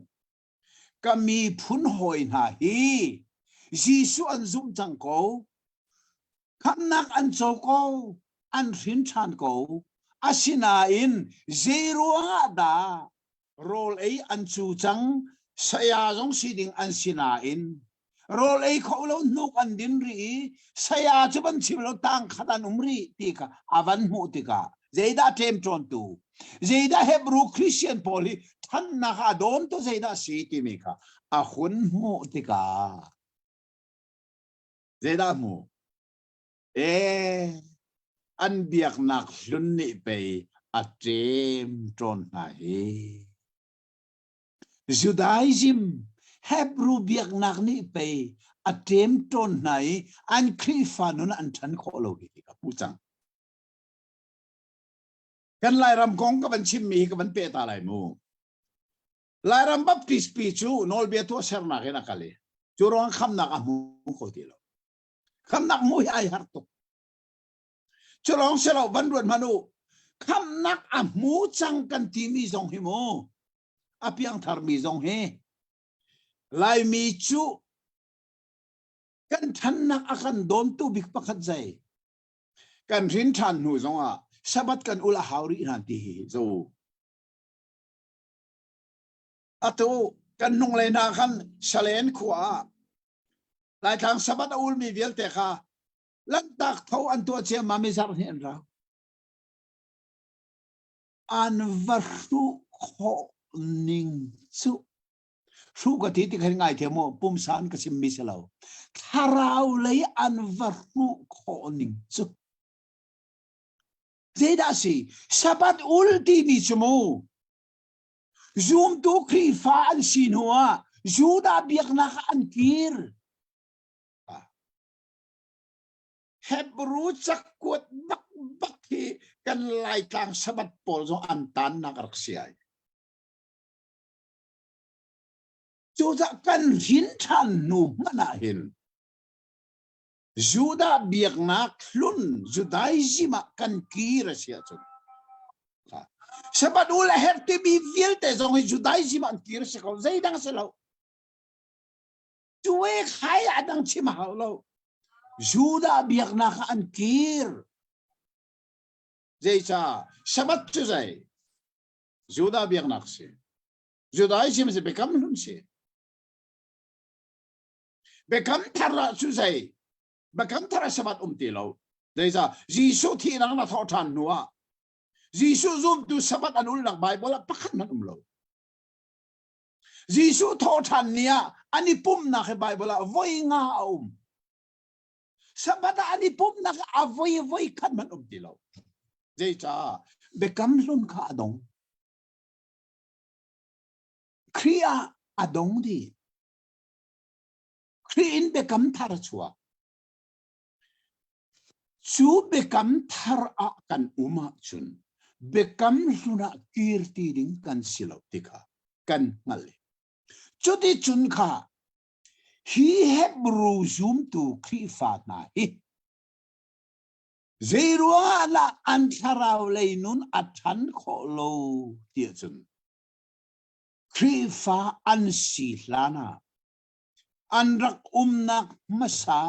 Ka miphun hawi hna hi Jesuh an zumh cang ko. Khamhnak an co ko. An hrin ṭhan ko. Asinain zeiruangah dah rawl ei an cu cang saya zong si ding an si nain rawl ei kho lo hnuk an din rih i saya cu van chim lo tang khat an um rih ti kha a van hmuh tikah zeidah ṭemṭawntu zeidah Hebrew Christian pawl hi thannak a dawn tu zeidah si timi kha a hun hmuh tikah zeidah hmuh Ee, an biaknak hlun nih pei a ṭemṭawn hna hi. Judaism, Hebrew biaknak nih pei a ṭemṭawn hna i an Khrihfa nun an ṭhan khawh lo hi ka hmuh cang. Kan Lairam kong ka van chimmi hi ka van peh ta lai mu. Lairam Baptist pi cu nawlbia tuahsernak in a kal i cu ruang khamnak a hmu kho ti lo. Khamnak hmuh hi ai har tuk. Cu lawng si lo van ruat hmanh u. Khamnak a hmu cang kan timi zong hi mu. A piangthar mi zong hi. Laimi cu kan ṭhannak a kan dawntu bik pakhat zei. Kan hrin ṭhan hnu zongah Sabbath kan ul a hau rih hna ti hi zo. Atu kan hnunglei hna khan Salen khua ah Laitlang Sabbath a ulmi vialte kha lanhtak tho an tuah ciammam i zarh hnih an rau. An va hruh khawh ning cu hruh ka ti ti khan ngai thiam mu pumsa an ka chimmi si lo thlarau lei an va hruh khawh ning cu zeidah si Sabbath ul timi cu mu Zumtu Khrihfa an si hnu ah Judah biaknak ah an kir. Hebrew cakuat bak bak hi kan Laitlang Sabbath pawl zong an tannak rak si ai. Cucaah kan hrin ṭhan hnu hmanh ah hin. Judah biaknak hlun Judaism ah kan kir a si ahcun Sabbath ul a herh timi vialte zong hi Judaism ah an kir a si ko zeidang a si lo Cuwe khai a dang chim a hau lo Judah biaknak ah an kir Zeicah Sabbath cu zei Judah biaknak si Judaism si biakam hlun si Biakam thar ah cu zei? Biakam thar ah Sabbath um ti lo. Zeicah? Jesuh thihnak na thawh ṭhan hnu ah Jesuh zumtu Sabbath an ulnak Bible ah pakhat hmanh um lo. Jesuh thawh ṭhan ni ah an i pumhnak hi Bible ah voi nga a um. Sabbath ah an i pumhnak a voi voi khat hmanh um ti lo. Zeicah? Biakam hlun kha a dong. Khrih ah a dong dih. Khrih in biakam thar a chuak. Cu biakam thar ah kan um ahcun biakam hlun ah kir ti ding kan si lo ti kha kan hngalh. Cuticun kha hi Hebrew zumtu Khrihfa hna hi zeiruangah dah an thlarau lei nun a ṭhan khawh lo tiah cun Khrihfa an si hlan ah an rak umnak hmasa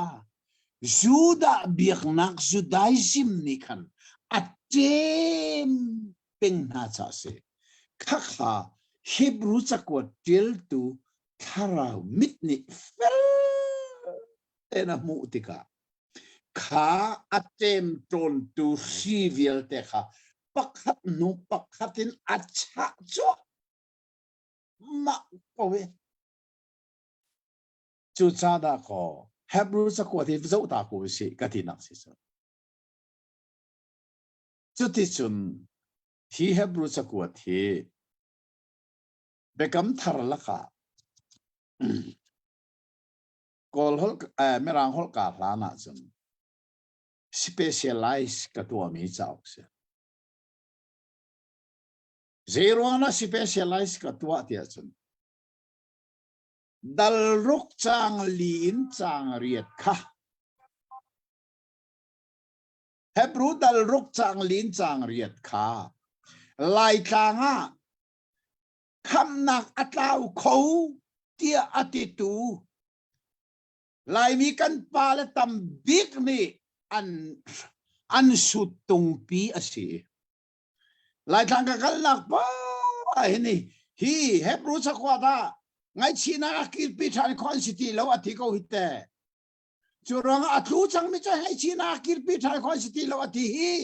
Judah biaknak Judaism nih khan a ṭem peng hna caah a si. Khakha Hebrew cakuat ṭialtu thlarau mit nih fel tein a hmuh tikah kha a ṭemṭawntu hri vialte kha pakhat hnu pakhat in a chah cuahmah ko i cucaah dah kaw Hebrew cakuat hi zoh ta ko usih ka tinak si cu. Cuticun hi Hebrew cakuat hi Biakam Thar lakah Kawl holh eh, Mirang holh ka hlan ahcun specialize ka tuahmi cauk si. Zeiruang na specialize ka tuah tiah cun dal ruk cang li in cang riat kha Hebrew dal ruk cang li in cang riat kha Laitlang ah khamnak a tlau kho tiah a titu Laimi kan pale tam bik nih an an suttungpi a si. Laitlang ka kalnak pa hi ni hi Hebrew cakuat ah ngaihchihnak a kirpi ṭhan khawh an si ti lo a ti ko hi te. Cu ruangah a tlu cangmi cu ngaihchihnak a kirpi ṭhan khawh an si ti lo a ti hi.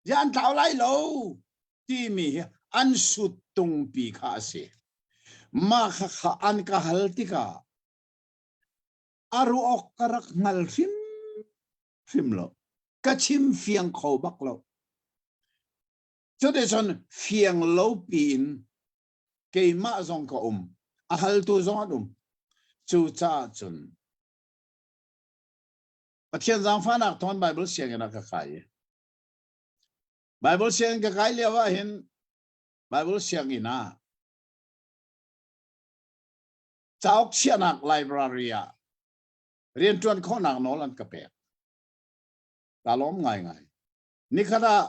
Ziah an tlau lai lo timi hi an suttungpi kha a si. Mah khakha an ka hal tikah a ruah ka rak hngal hrim hrim lo. Ka chim fiang kho bak lo. Cuticun fiang lo piin keimah zong ka um, a haltu zong an um. Cucaah cun Pathian zaangfahnak thawng Bible sianginn ah ka kai i Bible sianginn ka kai lio ah hin Bible sianginn ah cauk chiahnak library ah rianṭuan khawhnak nawl an ka pek. Ka lawm ngaingai. Nikhat ah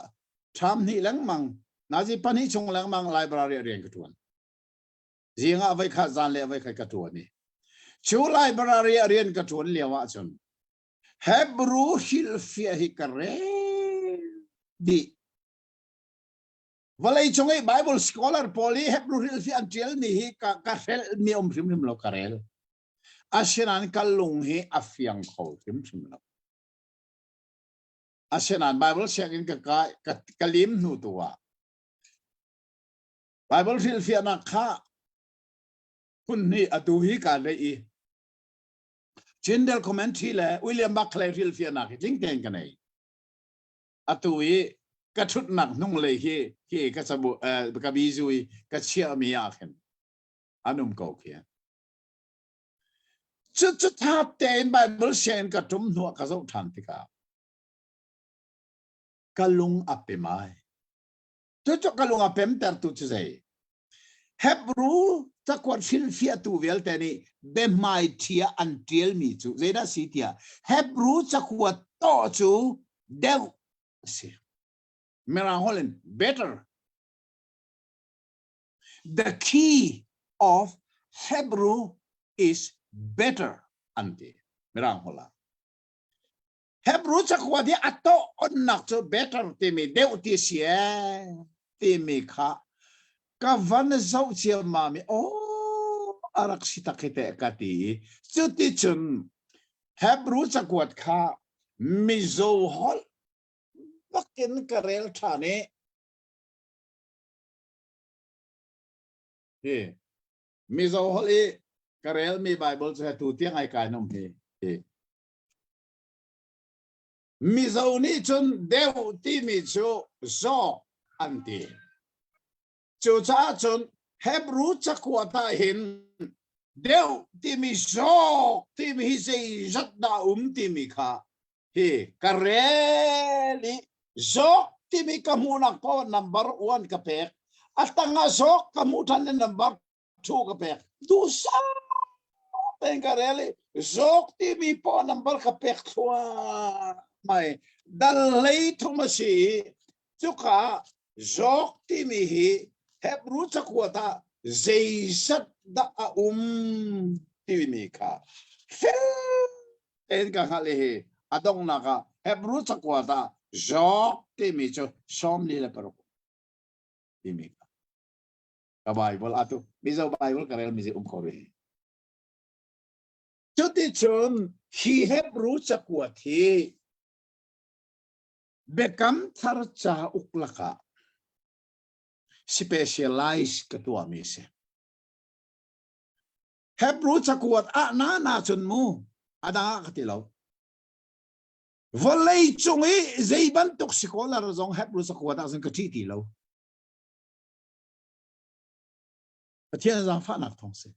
ṭham hnih lengmang, nazi pahnih chung lengmang library ah rian ka ṭuan. Zing ah voikhat, zan le voikhat ka ṭuan i cu library ah rian ka ṭuan lio ahcun Hebrew hrilhfiah hi ka rel dih. Vawlei cung i Bible scholar pawl i Hebrew hrilhfiah an ṭialmi hi ka, ka hrelhmi um hrimhrim lo ka rel. Asinain ka lung hi a fiang kho hrimhrim lo. Asinain Bible sianginn ka kai, ka, ka lim hnu tu ah Bible hrilhfiahnak kha phun hnih atu hi kaa neih i Tyndale Commentary le William Barclay hrilhfiahnak hi tling tein ka nei. Atu i ka ṭhutnak hnunglei hi hi ka cabu eh, ka bizu i ka chiahmi ah khin an um ko khi. Cu cu thap tein Bible sianginn ka ṭum hnuah ka zoh ṭhan tikah ka lung a pem ai. Cucu ka lung a pemtertu cu zei? Hebrew Cakuat hrilhfiahtu vialte nih biahmaiṭhi ah an ṭialmi cu zeidah si tiah Hebru cakuat tawh cu deuh a si. Mirang holh in better. The key of Hebrew is better an ti. Mirang holh ah. Hebrew cakuat hi a tawh onnak cu better timi deuh ti si ee timi kha ka van zoh ciammam i aw a rak si tak hi teh ka ti i cuticun Hebrew cakuat kha Mizo holh bakin ka rel ṭhan i hi Mizo holh i ka relmi Bible cu tu tiang ai kai nom hi hi Mizo nih cun deuh timi cu zawk an ti. Cucaah cun Hebrew cakuat ah hin deuh timi zawk timi hi zeizat dah um timi kha hi ka rel i zawk timi ka hmuhnak paoh number one ka pek. A tangah zawk ka hmuh ṭhan i number thu ka pek duhsah tein ka rel i zawk timi paw number ka pek thluahmai dal hlei thum a si i cuka zawk timi hi Hebrew cakuat ah zeizat dah a um timi kha fel tein ka hngalh i hi a donghnak ah Hebrew cakuat ah zawk timi cu 46 timi kha Ka Bible atu Mizo Bible ka rel mi um ko rih. Cuticun hi Hebrew cakuat hi Biakam Thar cauk lakah specialize ka tuahmi si. Hebrew cakuat ah na na cun mu adang ah ka ti lo. Vawlei cung i zei bantuk scholar zong Hebrew cakuat ah cun ka ṭih ti lo. Pathian zaangfahnak thawng si.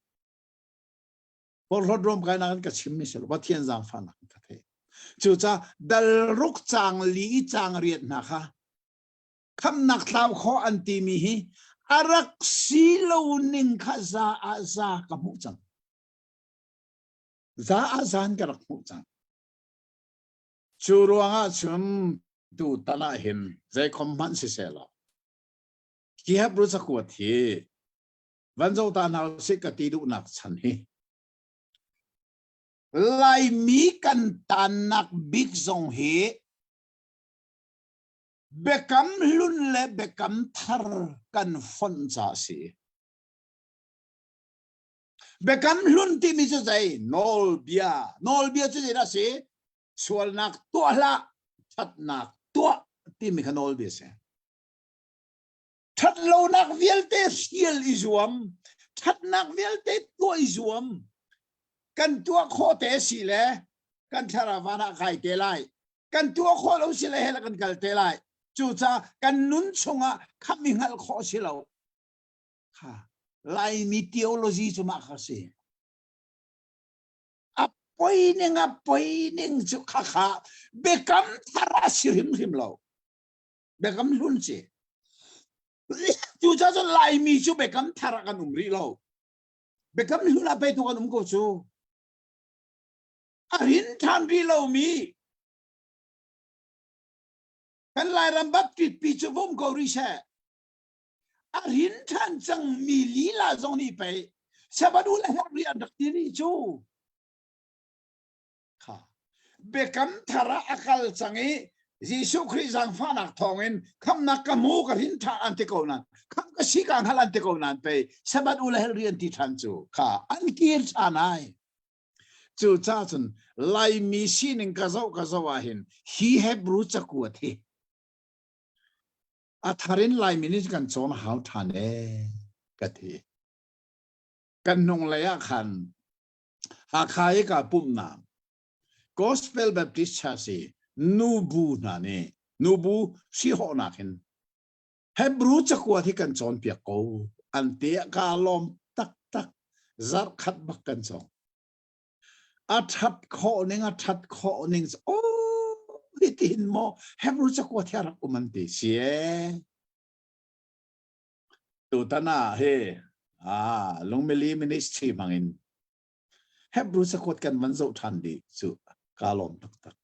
Porhlawt rom kainak in ka chim mi si lo. Pathian zaangfahnak in ka thei. Cucaah dal ruk caang li i caang riat hna kha khamnak tlau khawh an timi hi a rak si lo ning kha za ah za ka hmuh cang. Za ah zan ka rak hmuh cang. Cu ruangah cun tu tan ah hin zeikhom hmanh siseh law Hi Hebrew cakuat hi van zoh ta hna usih ka ti duhnak chan hi Laimi kan tannak bik zong hi biakam hlun le biakam thar kan fonh ca a si. Biakam hlun timi cu zei? Nawlbia. Nawlbia cu zeidah a si? Sualnak tuah hlah, ṭhatnak tuah timi kha nawlbia a si. Ṭhatlonak vialte hrial i zuam, ṭhatnak vialte tuah i zuam. Kan tuah khawh te si le kan thlarau van ah kai te lai. Kan tuah khawh lo si le hell kan kal te lai. Cucaah kan nun chungah khamh i hngalh khawh si lo. Kha Laimi theology cu mah kha si. A poi ning a poi ning cu khakha biakam thar a si hrimhrim lo. Biakam hlun si. Cucaah cun Laimi cu biakam thar ah kan um rih lo. Biakam hlun ah pei tu kan um ko cu. A rin ṭhan rih lomi kan Lairam Baptist pi cu vum ko rih seh. A rin ṭhan cangmi lila zong nih pei Sabbath le herh rih an rak ti rih cu. Kha biakam thar ah a kal cang i Jesuh Khrih zaangfahnak thawngin khamnak ka hmu ka hrin ṭhan an ti ko nan kham ka si ka hngal an ti ko nan pei Sabbath u le hell rian ti ṭhan cu kha an kir ṭhan ai cu ca cun Laimi sining ka zoh ka zoh ah hin hi Hebrew cakuat hi a thar in Laimi nih kan cawn hau ṭhan ee ka ti kan hnung lei ah khan Hakha i kaa pumhnak Gospel Baptist Church i nubu hna nih nubu sihawhnak in Hebrew cakuat hi kan cawnpiak ko an ti ah kaa lawm taktak zarh khat bak kan cawng a that khawh ning a that khawh ning oh hitin maw Hebrew cakuat hi a rak um an ti si ee tutan ah hi. Ah, Lungmili Ministry hmangin Hebrew cakuat kan van zoh ṭhan dih cu kaa lawm taktak.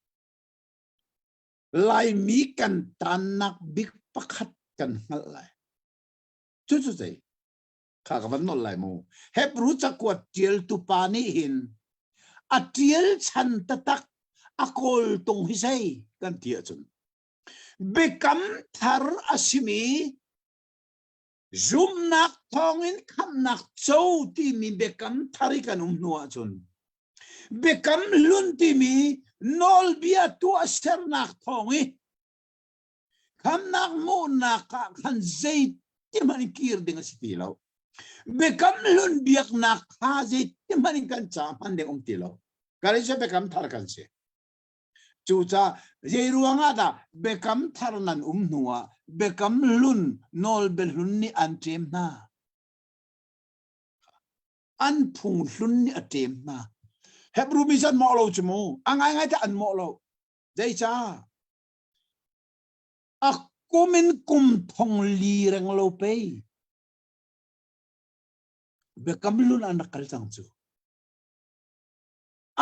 Laimi kan tannak bik pakhat kan hngalh lai. Cucu zei? Kha ka van nolh lai mu. Hebrew cakuat ṭialtu pa nih hin a ṭial chan taktak a kawltung hi zei kan ti ahcun biakam thar a simi Zumhnak thawngin khamhnak co timi biakam thar i kan um hnu ahcun biakam hlun timi nawlbia tuahsernak thawng i khamhnak hmuhnak ah khan zeiti hmanh in kir ding a si ti lo. Biakam hlun biaknak kha zeiti hmanh in kan ca hman ding um ti lo. Kan i biakam thar kan si. Cucaah zei ruangah dah biakam thar nan um hnuah biakam hlun nawlbia hlun nih an ṭem hna? An phung hlun nih a ṭem hna. Hebrew mi cu an mawh lo cu mu. A ngaingai te an mawh lo. Zeicah? A kum in kum thong li reng lo pei. Biakam hlun an rak kal cang cu.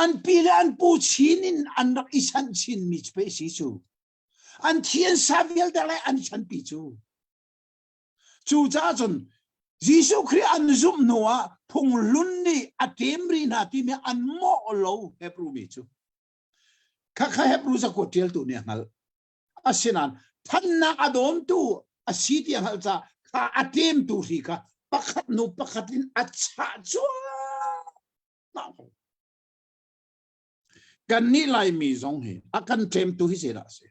An pi le an pu chin in an rak i sanh chinmi cu pei si cu. An thi an sa vialte le an chanpi cu. Cucaah cun Jesuh Khrih an zumh hnu ah phunghlun nih a ṭem rih hna timi an mawh lo Hebrew mi cu. Khakha Hebrew cakuat ṭialtu nih a hngalh. Asinain thannak a dawntu a si ti a hngalh caah kha a ṭemtu hri kha pakhat hnu pakhat in a chah cuahmah ko. Kannih Laimi zong hi a kan ṭemtu hi zeidah a si?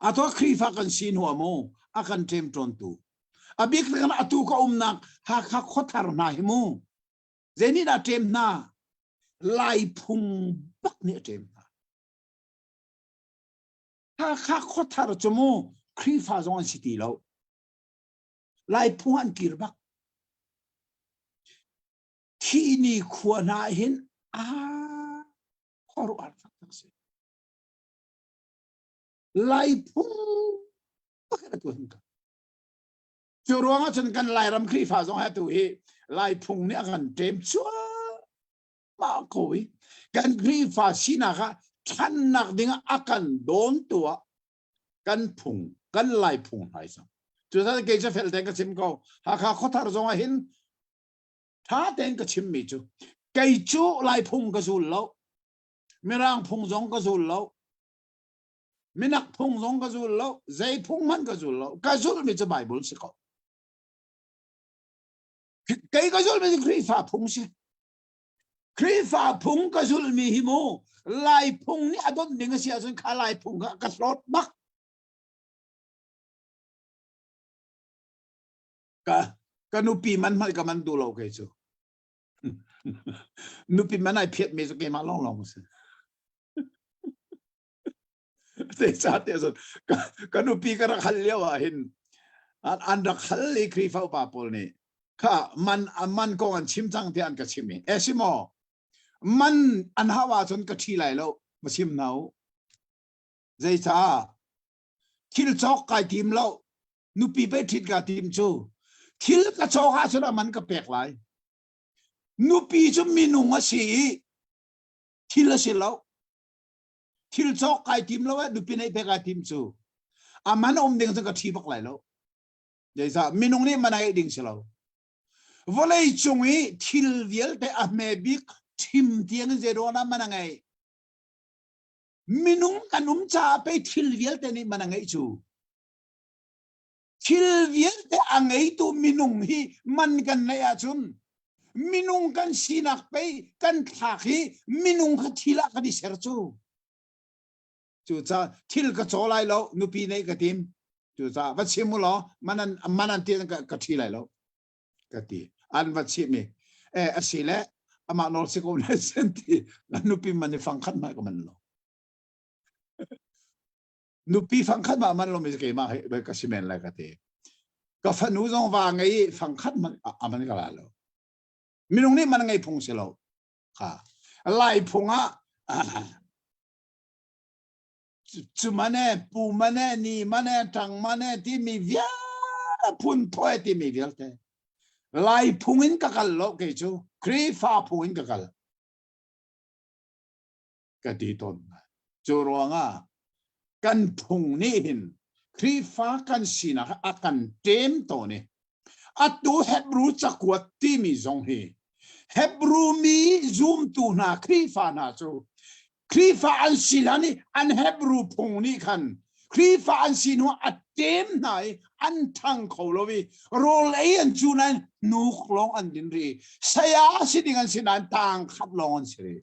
Atu Khrihfa kan si hnu ah mu a kan ṭemṭawntu. A bik kan atu ka umnak Hakha khuathar hna hi mu zei nih dah ṭem hna? Lai phung bak nih a ṭem hna. Hakha khuathar cu mu Khrihfa zong an si ti lo. Lai phung an kir bak. Thih ni khua hna hin a khuaruahhar taktak si. Lai phung pakhat a tuan ka. Cu ruangah cun kan Lairam Khrihfa zong he tu hi Lai phung nih a kan ṭem cuahmah ko i kan Khrihfa sinak ah ṭhannak dingah a kan dawntu ah kan phung kan Lai phung hna i cang. Cucaah kei cu fel tein ka chim ko. Hakha khuathar zong ah hin ṭha tein ka chimmi cu kei cu Lai phung ka zul lo. Mirang phung zong ka zul lo. Minak phung zong ka zul lo. Zei phung hmanh ka zul lo. Ka zulmi cu Bible si ko. Kei ka zulmi cu Khrihfa phung si. Khrihfa phung ka zulmi hi mu Lai phung nih a donh ding a si ahcun kha Lai phung kha ka hlawt bak. Ka ka nupi man hmanh ka man duh lo kei cu. Nupi man ai phiat mi cu keimah lawnglawng a si. Zeicahtiah cun ka nupi ka rak hal lio ah hin an rak hal i Khrihfa upa pawl nih kha man man kong an chim cang tiah an ka chim i e si maw man an hau ahcun ka ṭhi lai lo ma chim hna u zeicah thil cawk kai tim lo nupi pei ṭhit ka tim cu thil ka cawk ahcun a man ka pek lai nupi cu minung a si i thil a si lo thil cawk kai tim lo eh nupi neih pek ai tim cu a man um ding cu ka ṭhi bak lai lo zeicah minung nih man a ding si lo vawlei cung i thil vialte a hme bik ṭhim tiang in zeiruang ah man a ngeih minung kan um caah pei thil vialte nih man a ngeih cu Thil vialte a ngeitu minung hi man kan neih ahcun minung kan sinak pei kan thlak hi minung kha thil ah kan i ser cu. Cucaah thil ka caw lai lo, nupi neih ka tim. Cucaah va chim u law man an man an ti ka, ka ṭhi lai lo ka ti. An va chim i eh a si le amah nawl si ko ne sen ti na nupi man i fang khat hmai ka man lo. Nupi fangkhat mah man lomi keimah hi ka si men lai ka ti. Ka fanu zong va ngei i fangkhat man a man ka la lo. Minung nih man ngei phung si lo. Kha. Lai phung ah cu mane pu mane ni mane tang mane timi vial phun thoe timi vialte. Lai phung in ka kal lo kei cu Khrihfa phung in ka kal. Ka ti tawn. Cu ruangah kan phung nih hin Khrihfa kan sinak a kan ṭem tawn i atu Hebrew cakuat timi zong hi Hebrew mi zumtu hna Khrihfa hna cu Khrihfa an si hlan i an Hebrew phung nih khan Khrihfa an si hnu a ṭem hna i an ṭhang kho lo i rawl ei an cu nain hnuk lawng an din rih saya si ding an si nain tang khat lawng an si rih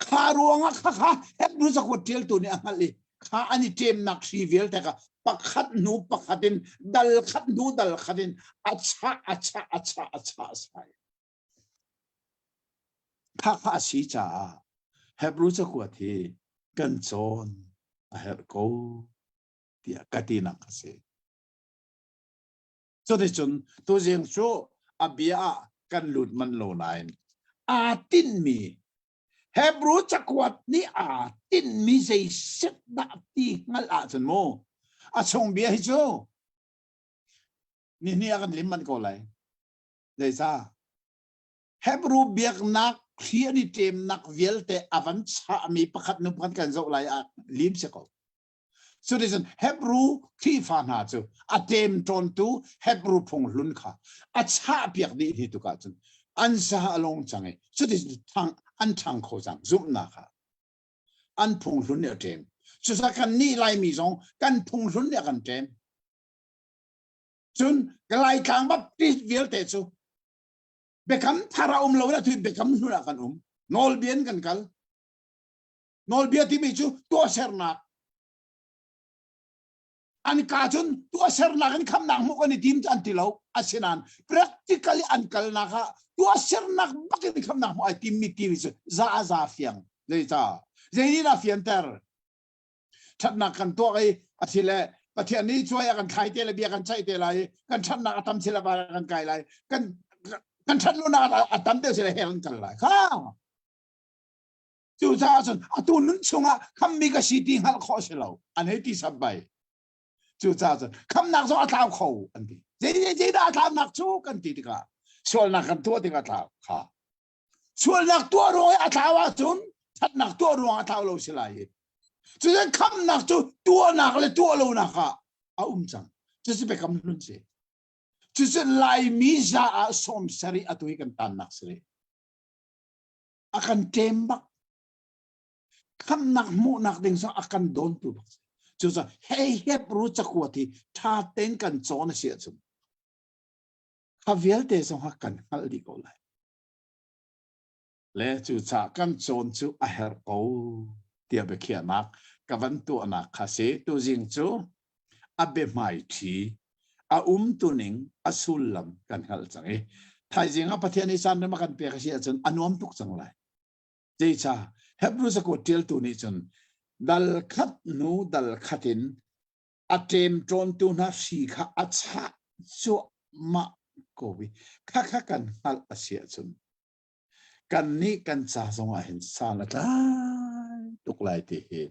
Kha ruangah khakha Hebrew cakuat ṭialtu nih a hngalh i kha an i ṭemnak hri vialte kha pakhat hnu pakhat in dal khat hnu dal khat in a chah a chah a chah a chah sai. Kha kha a si caah Hebrew cakuat hi kan cawn a herh ko tiah ka tinak a si. Cuticun tuzing cu a bia ah kan lut manh lo nain aa tinhmi Hebrew cakuat nih aa tinhmi zei set dah ti hngalh ahcun mu a chung bia hi cu nihnih ah kan lim manh ko lai. Zeicah? Hebrew biaknak thli an i ṭemnak vialte a van chahmi pakhat nu pakhat kan zoh lai ah lim si ko. Cuticun Hebrew Khrihfa hna cu a ṭemṭawntu Hebrew phung hlun kha a chahpiak dih hni tuk ahcun an sa a long cang i cuticun an ṭhang kho cang zumhnak ah an phung hlun nih a ṭem. Cucaah kan nih Laimi zong kan phung hlun nih a kan ṭem. Cun Laitlang Baptist vialte cu biakam thar a um lo na tui biakam hlun ah kan um. Nawlbia in kan kal. Nawlbia timi cu tuahsernak. An ka cun tuahsernak in khamnak hmuh kan i tim an ti lo. Asinain practically an kalnak ah tuahsernak bak in khamnak hmuh ai timmi timi cu za a za fiang. Zeicah? Zei nih dah fianter? Ṭhatnak kan tuah i a si le Pathian nih cuai a kan thlai te le bia kan ceih te lai i kan ṭhatnak a tam si le van kan kai lai. Kan kan ṭhat lonak a tam deuh si le hell kan kal lai. Kha Cucaah cun atu nun chungah khammi ka si ti hngalh khawh si lo. An hei ti sap bai. Cucaah cun khamnak zong a tlau kho an ti. Zei zei dah a tlaunak cu kan ti tikah sualnak kan tuah tikah tlau kha. Sualnak tuah ruang i a tlau ahcun thatnak tuah ruang a tlau lo si lai i. Cucun khamnak cu tuahnak le tuah lonak ah a um cang. Cucu biakam hlun si. Cucu Laimi za ah 70 atu hi kan tannak si rih. A kan ṭem bak. Khamnak hmuhnak ding zong a kan dawntu bak. Cucaah hei Hebrew cakuat hi ṭha tein kan cawn a si ahcun kha vialte zong kha kan hngalh dih ko lai. Le cucaah kan cawn cu a herh ko tiah biakhiahnak ka van tuahnak kha si. Tuzing cu a biahmaiṭhi a umtuning a sullam kan hngalh cang i thaizing ah Pathian nih caan rem a kan pek a si ahcun a nuam tuk cang lai. Zeicah Hebrew cakuat ṭialtu nih cun dal khat hnu dal khat in a ṭemṭawntu hna hri kha a chah cuahmah ko i khakha kan hngalh a si ahcun kannih kan ca zong ah hin san a tlai tuk lai ti hi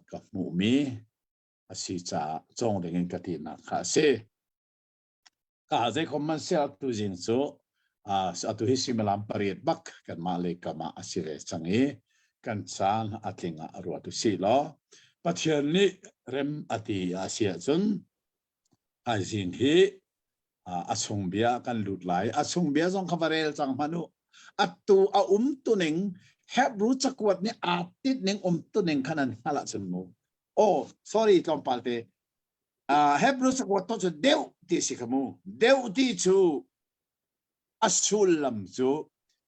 ka hmuhmi a si caah cawng ding in ka tinak kha a si. Ka zei kom man sia tu zing cu atu hi suimilam pariat bak kanmah lei kam ah a si ve cang i kan caan a tling ah ruat u sih law Pathian nih rem a ti a si ahcun thaizing hi a chung bia kan lut lai. A chung bia zong kha va rel cang hmanh u. Atu a um tuning Hebrew cakuat nih aa tinh ning um tuning khan an hngalh ahcun mu. Oh, sorry tlawmpal te. Uh, Hebrew cakuat to cu deuh ti si kha mu. Deuh ti cu a sullam cu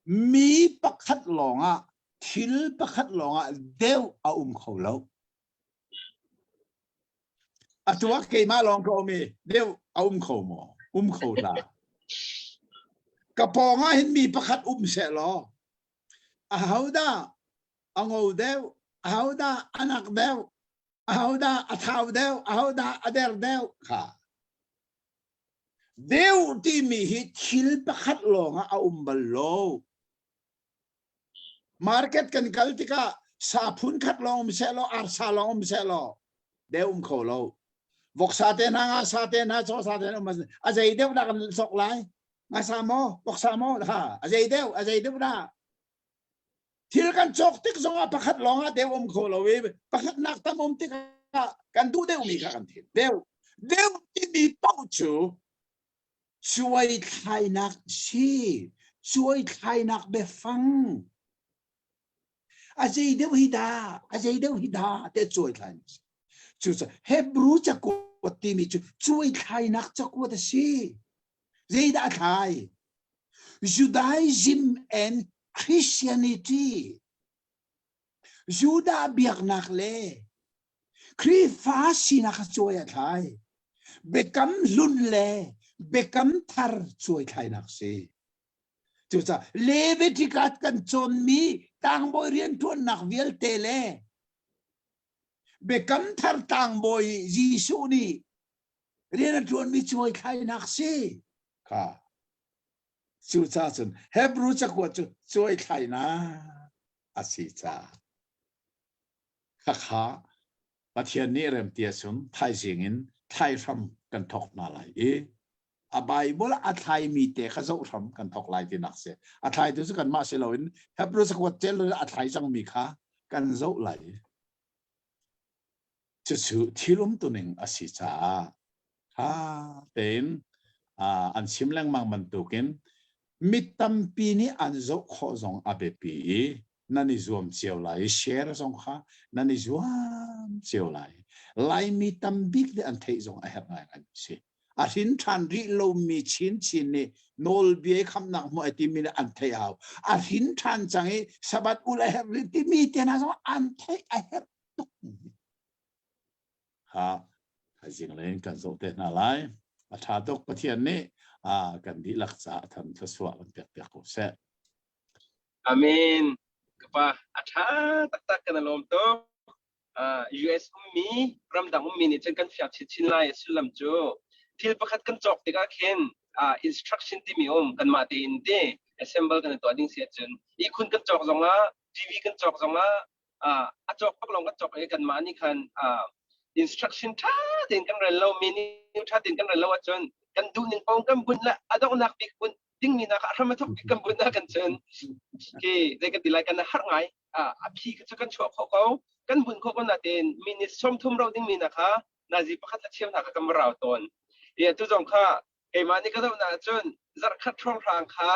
mi pakhat lawngah thil pakhat lawngah deuh a um kho lo. Atu ah keimah lawng ka um i deuh a um kho maw? Um kho hlah. Ka pawng ah hin mi pakhat um seh law ahodah a ngo deuh, ahodah a nak deuh, ahodah a thau deuh, ahodah a der deuh kha. Deuh timi hi thil pakhat lawng ah a um bal lo. Market kan kal tikah sa phun khat lawng um seh law, arsa lawng um seh law, deuh um kho lo. Voksa te hna nga sa te hna chaw sa te hna um a zei deuh dah kan sok lai? Nga sa maw? Voksa maw? Ha, a zei deuh, a zei deuh dah? Thil kan cawk tik zongah pakhat lawng ah deuh um kho lo i pakhat nak tam um tikah kan duh deuhmi kha kan thim. Deuh. Deuh timi paoh cu cuai thlainak si. Cuai thlainak biafang. A zei deuh hi dah? A zei deuh hi dah? Te cuai thlainak si. Cucaah Hebrew cakuat timi cu cuai thlainak cakuat a si. Zeidah a thlai? Judaism and Christianity. Judah biaknak le Khrihfa sinak a cuai a thlai. Biakam hlun le biakam thar cuai thlainak si. Cucaah Leviticus kan cawnmi tlangbawi rianṭuannak vialte le biakam thar tlangbawi Jesuh nih rian a ṭuanmi cuai thlainak si kha. Cucaah cun Hebrew cakuat cu cuai thlainak a si caah khakha Pathian nih rem ti ahcun thaizing in thlaihram kan thawk hna lai i a Bible a thlaimi te kha zoh hram kan thawk lai tinak si. A thlaitu cu kanmah si loin Hebrew cakuat ṭial a thlai cangmi kha kan zoh lai. Cucu thil umtuning a si caah ṭha tein an chim lengmang bantukin mi tampi nih an zoh khawh zong a biapi i nan i zuam cio lai i share zong kha nan i zuam cio lai. Laimi tambik nih an theih zong a herh ngaingai mi si. A hrin ṭhan rih lomi chinchin nih nawlbia i khamnak hmuh ai timi nih an theih hau. A hrin ṭhan cang i Sabbath ul a herh rih timi te hna zong an theih a herh tuk. Ha thaizing lei in kan zoh te hna lai. A ṭha tuk Pathian nih kan dihlak caah a than thluachuah kan pek piak ko seh. Amen. Ka pa a ṭha taktak kan lawm tuk. US ummi ramdang ummi nih cun kan fiak chinchin lai a sullam cu thil pakhat kan cawk tikah khin instruction timi um kanmah tein te assemble kan tuah ding si ahcun ihkhun kan cawk zongah TV kan cawk zongah a cawk bak lawng kan cawk i kanmah nih khan instruction ṭha tein kan rel lo menu ṭha tein kan rel lo ahcun kan duh ning paoh kan bunh le a donghnak bik bunh dingmi hna kha a hram a thok bik kan bunh ah kan cun ke zei kan ti lai kan har ngai a phi cu kan chuah khawh ko kan bunh khawh ko natein minute 30 rau dingmi hna kha nazi pakhat le cheu hna kha kan rau tawn i tu zong kha keimah nih ka zoh na ahcun zarhkhat hrawnghrang kha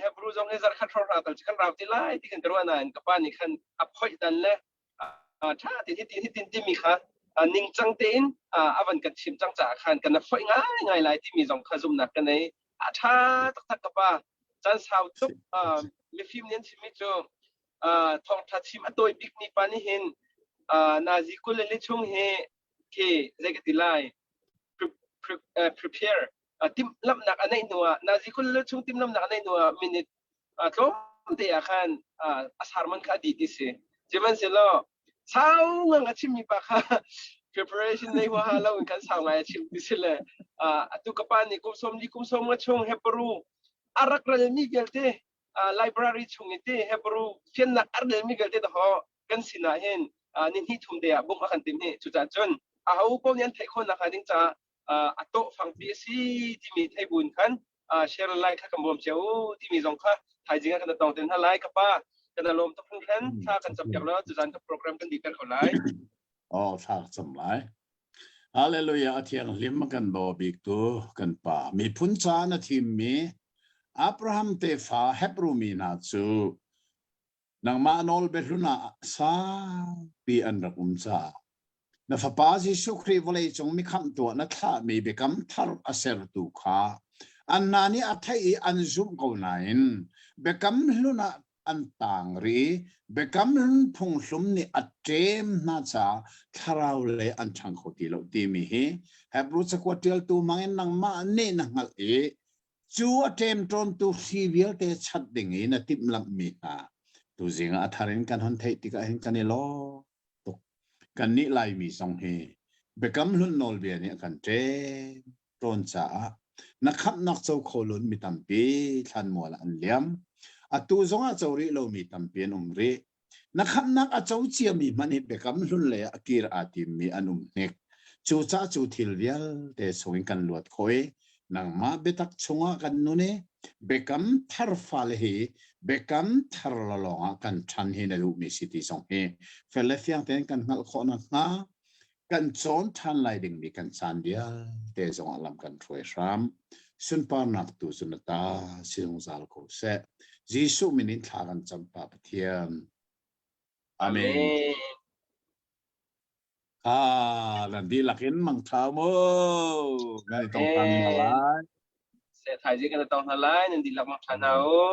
Hebrew zong hi zarhkhat hrawnghrang tal cu kan rau ti lai ti kan ka ruah nain ka pa nih khan a phoih dan le ṭha tein hitin hitin timi kha ningcang tein a van kan chim cang caah khan kan foih ngai ngai lai timi zong kha zumhnak ka nei. A ṭha taktak ka pa. Caan sau tuk mifim nih an chimmi cu thawngṭha chim a tawi bikmi pa nih hin nazi 22 chung hi khi zei ka ti lai prepare timhlamhnak a neih hnuah nazi 22 chung timhlamhnak a neih hnuah minute tlawmte ah khan a sermon kha a dih ti si. Sihmanhsehlaw sau ngang a chimmi pa kha preparation nei huaha lo in kan sau ngai a chim ti si le atu ka pa nih kum 40 kum 50 chung Hebrew a rak relmi vialte library chung i te Hebrew fiannak a relmi vialte dahawh kan sinah hin ni hnih thum te ah bawmh a kan tim hi. Cucaah cun aho paoh nih an theih khawh nakhnga ding caah a tawh fangpi a si timi thei buin khan share lai kha kan bawm cio u timi zong kha thaizing ah kan tong ten hna lai. Ka pa, kan lawm tuk hringhran. Thla kan cam piak lo tuzan ka program kan dih ter ko lai. Oh, thla cam lai. Hallelujah. A thiang hlim kan daw bik tu kan pa miphun ca na thim mi Abraham tefa Hebrew mi hna cu Nangmah nawl biahlun ah saupi an rak um caah na Fapa Jesuh Khrih vawleicung mikhamhtu ah na thlahmi biakam thar a sertu kha an hna nih a theih i an zumh ko nain biakam hlun ah an taang rih i biakam hlun phunghlum nih a ṭem hna caah thlarau lei an ṭhang kho ti lo timi hi Hebru cakuat ṭialtu hmangin nangmah nih na hngalh i Cu a ṭemṭawntu hri vialte chat ding i na timhlamhmi hna tuzing ah a thar in kan hon theih tikah hin kan i lawm tuk. Kannih Laimi zong hi Biakam Hlun nawlbia nih a kan ṭemṭawn caah na khamhnak co kho lun mi tampi thlanmual ah an liam. Atu zongah co rih lomi tampi an um rih. Na khamhnak a co ciami hmanh hi Biakam Hlun lei ah a kir aa timmi an um hnik. Cucaah cu thil vialte chungin kan luat khawh i nangmah biatak chungah kan nun i biakam thar fale hi biakam thar lawng ah kan ṭhan hi na duhmi si ti zong hi fel le fiang tein kan hngalh khawh nakhnga kan cawn ṭhan lai dingmi kan caan vialte zongah lam kan hruai hram. Sunparnak tu cu na ta si zungzal ko seh. Jesuh min in thla kan cam Pa Pathian. Amen. Amen. Ah, nan dihlak in mangṭha mu. Nan i tong ṭhan hna lai. Se thaizing kan i tong hna lai. Nan dihlak mangṭha hna u.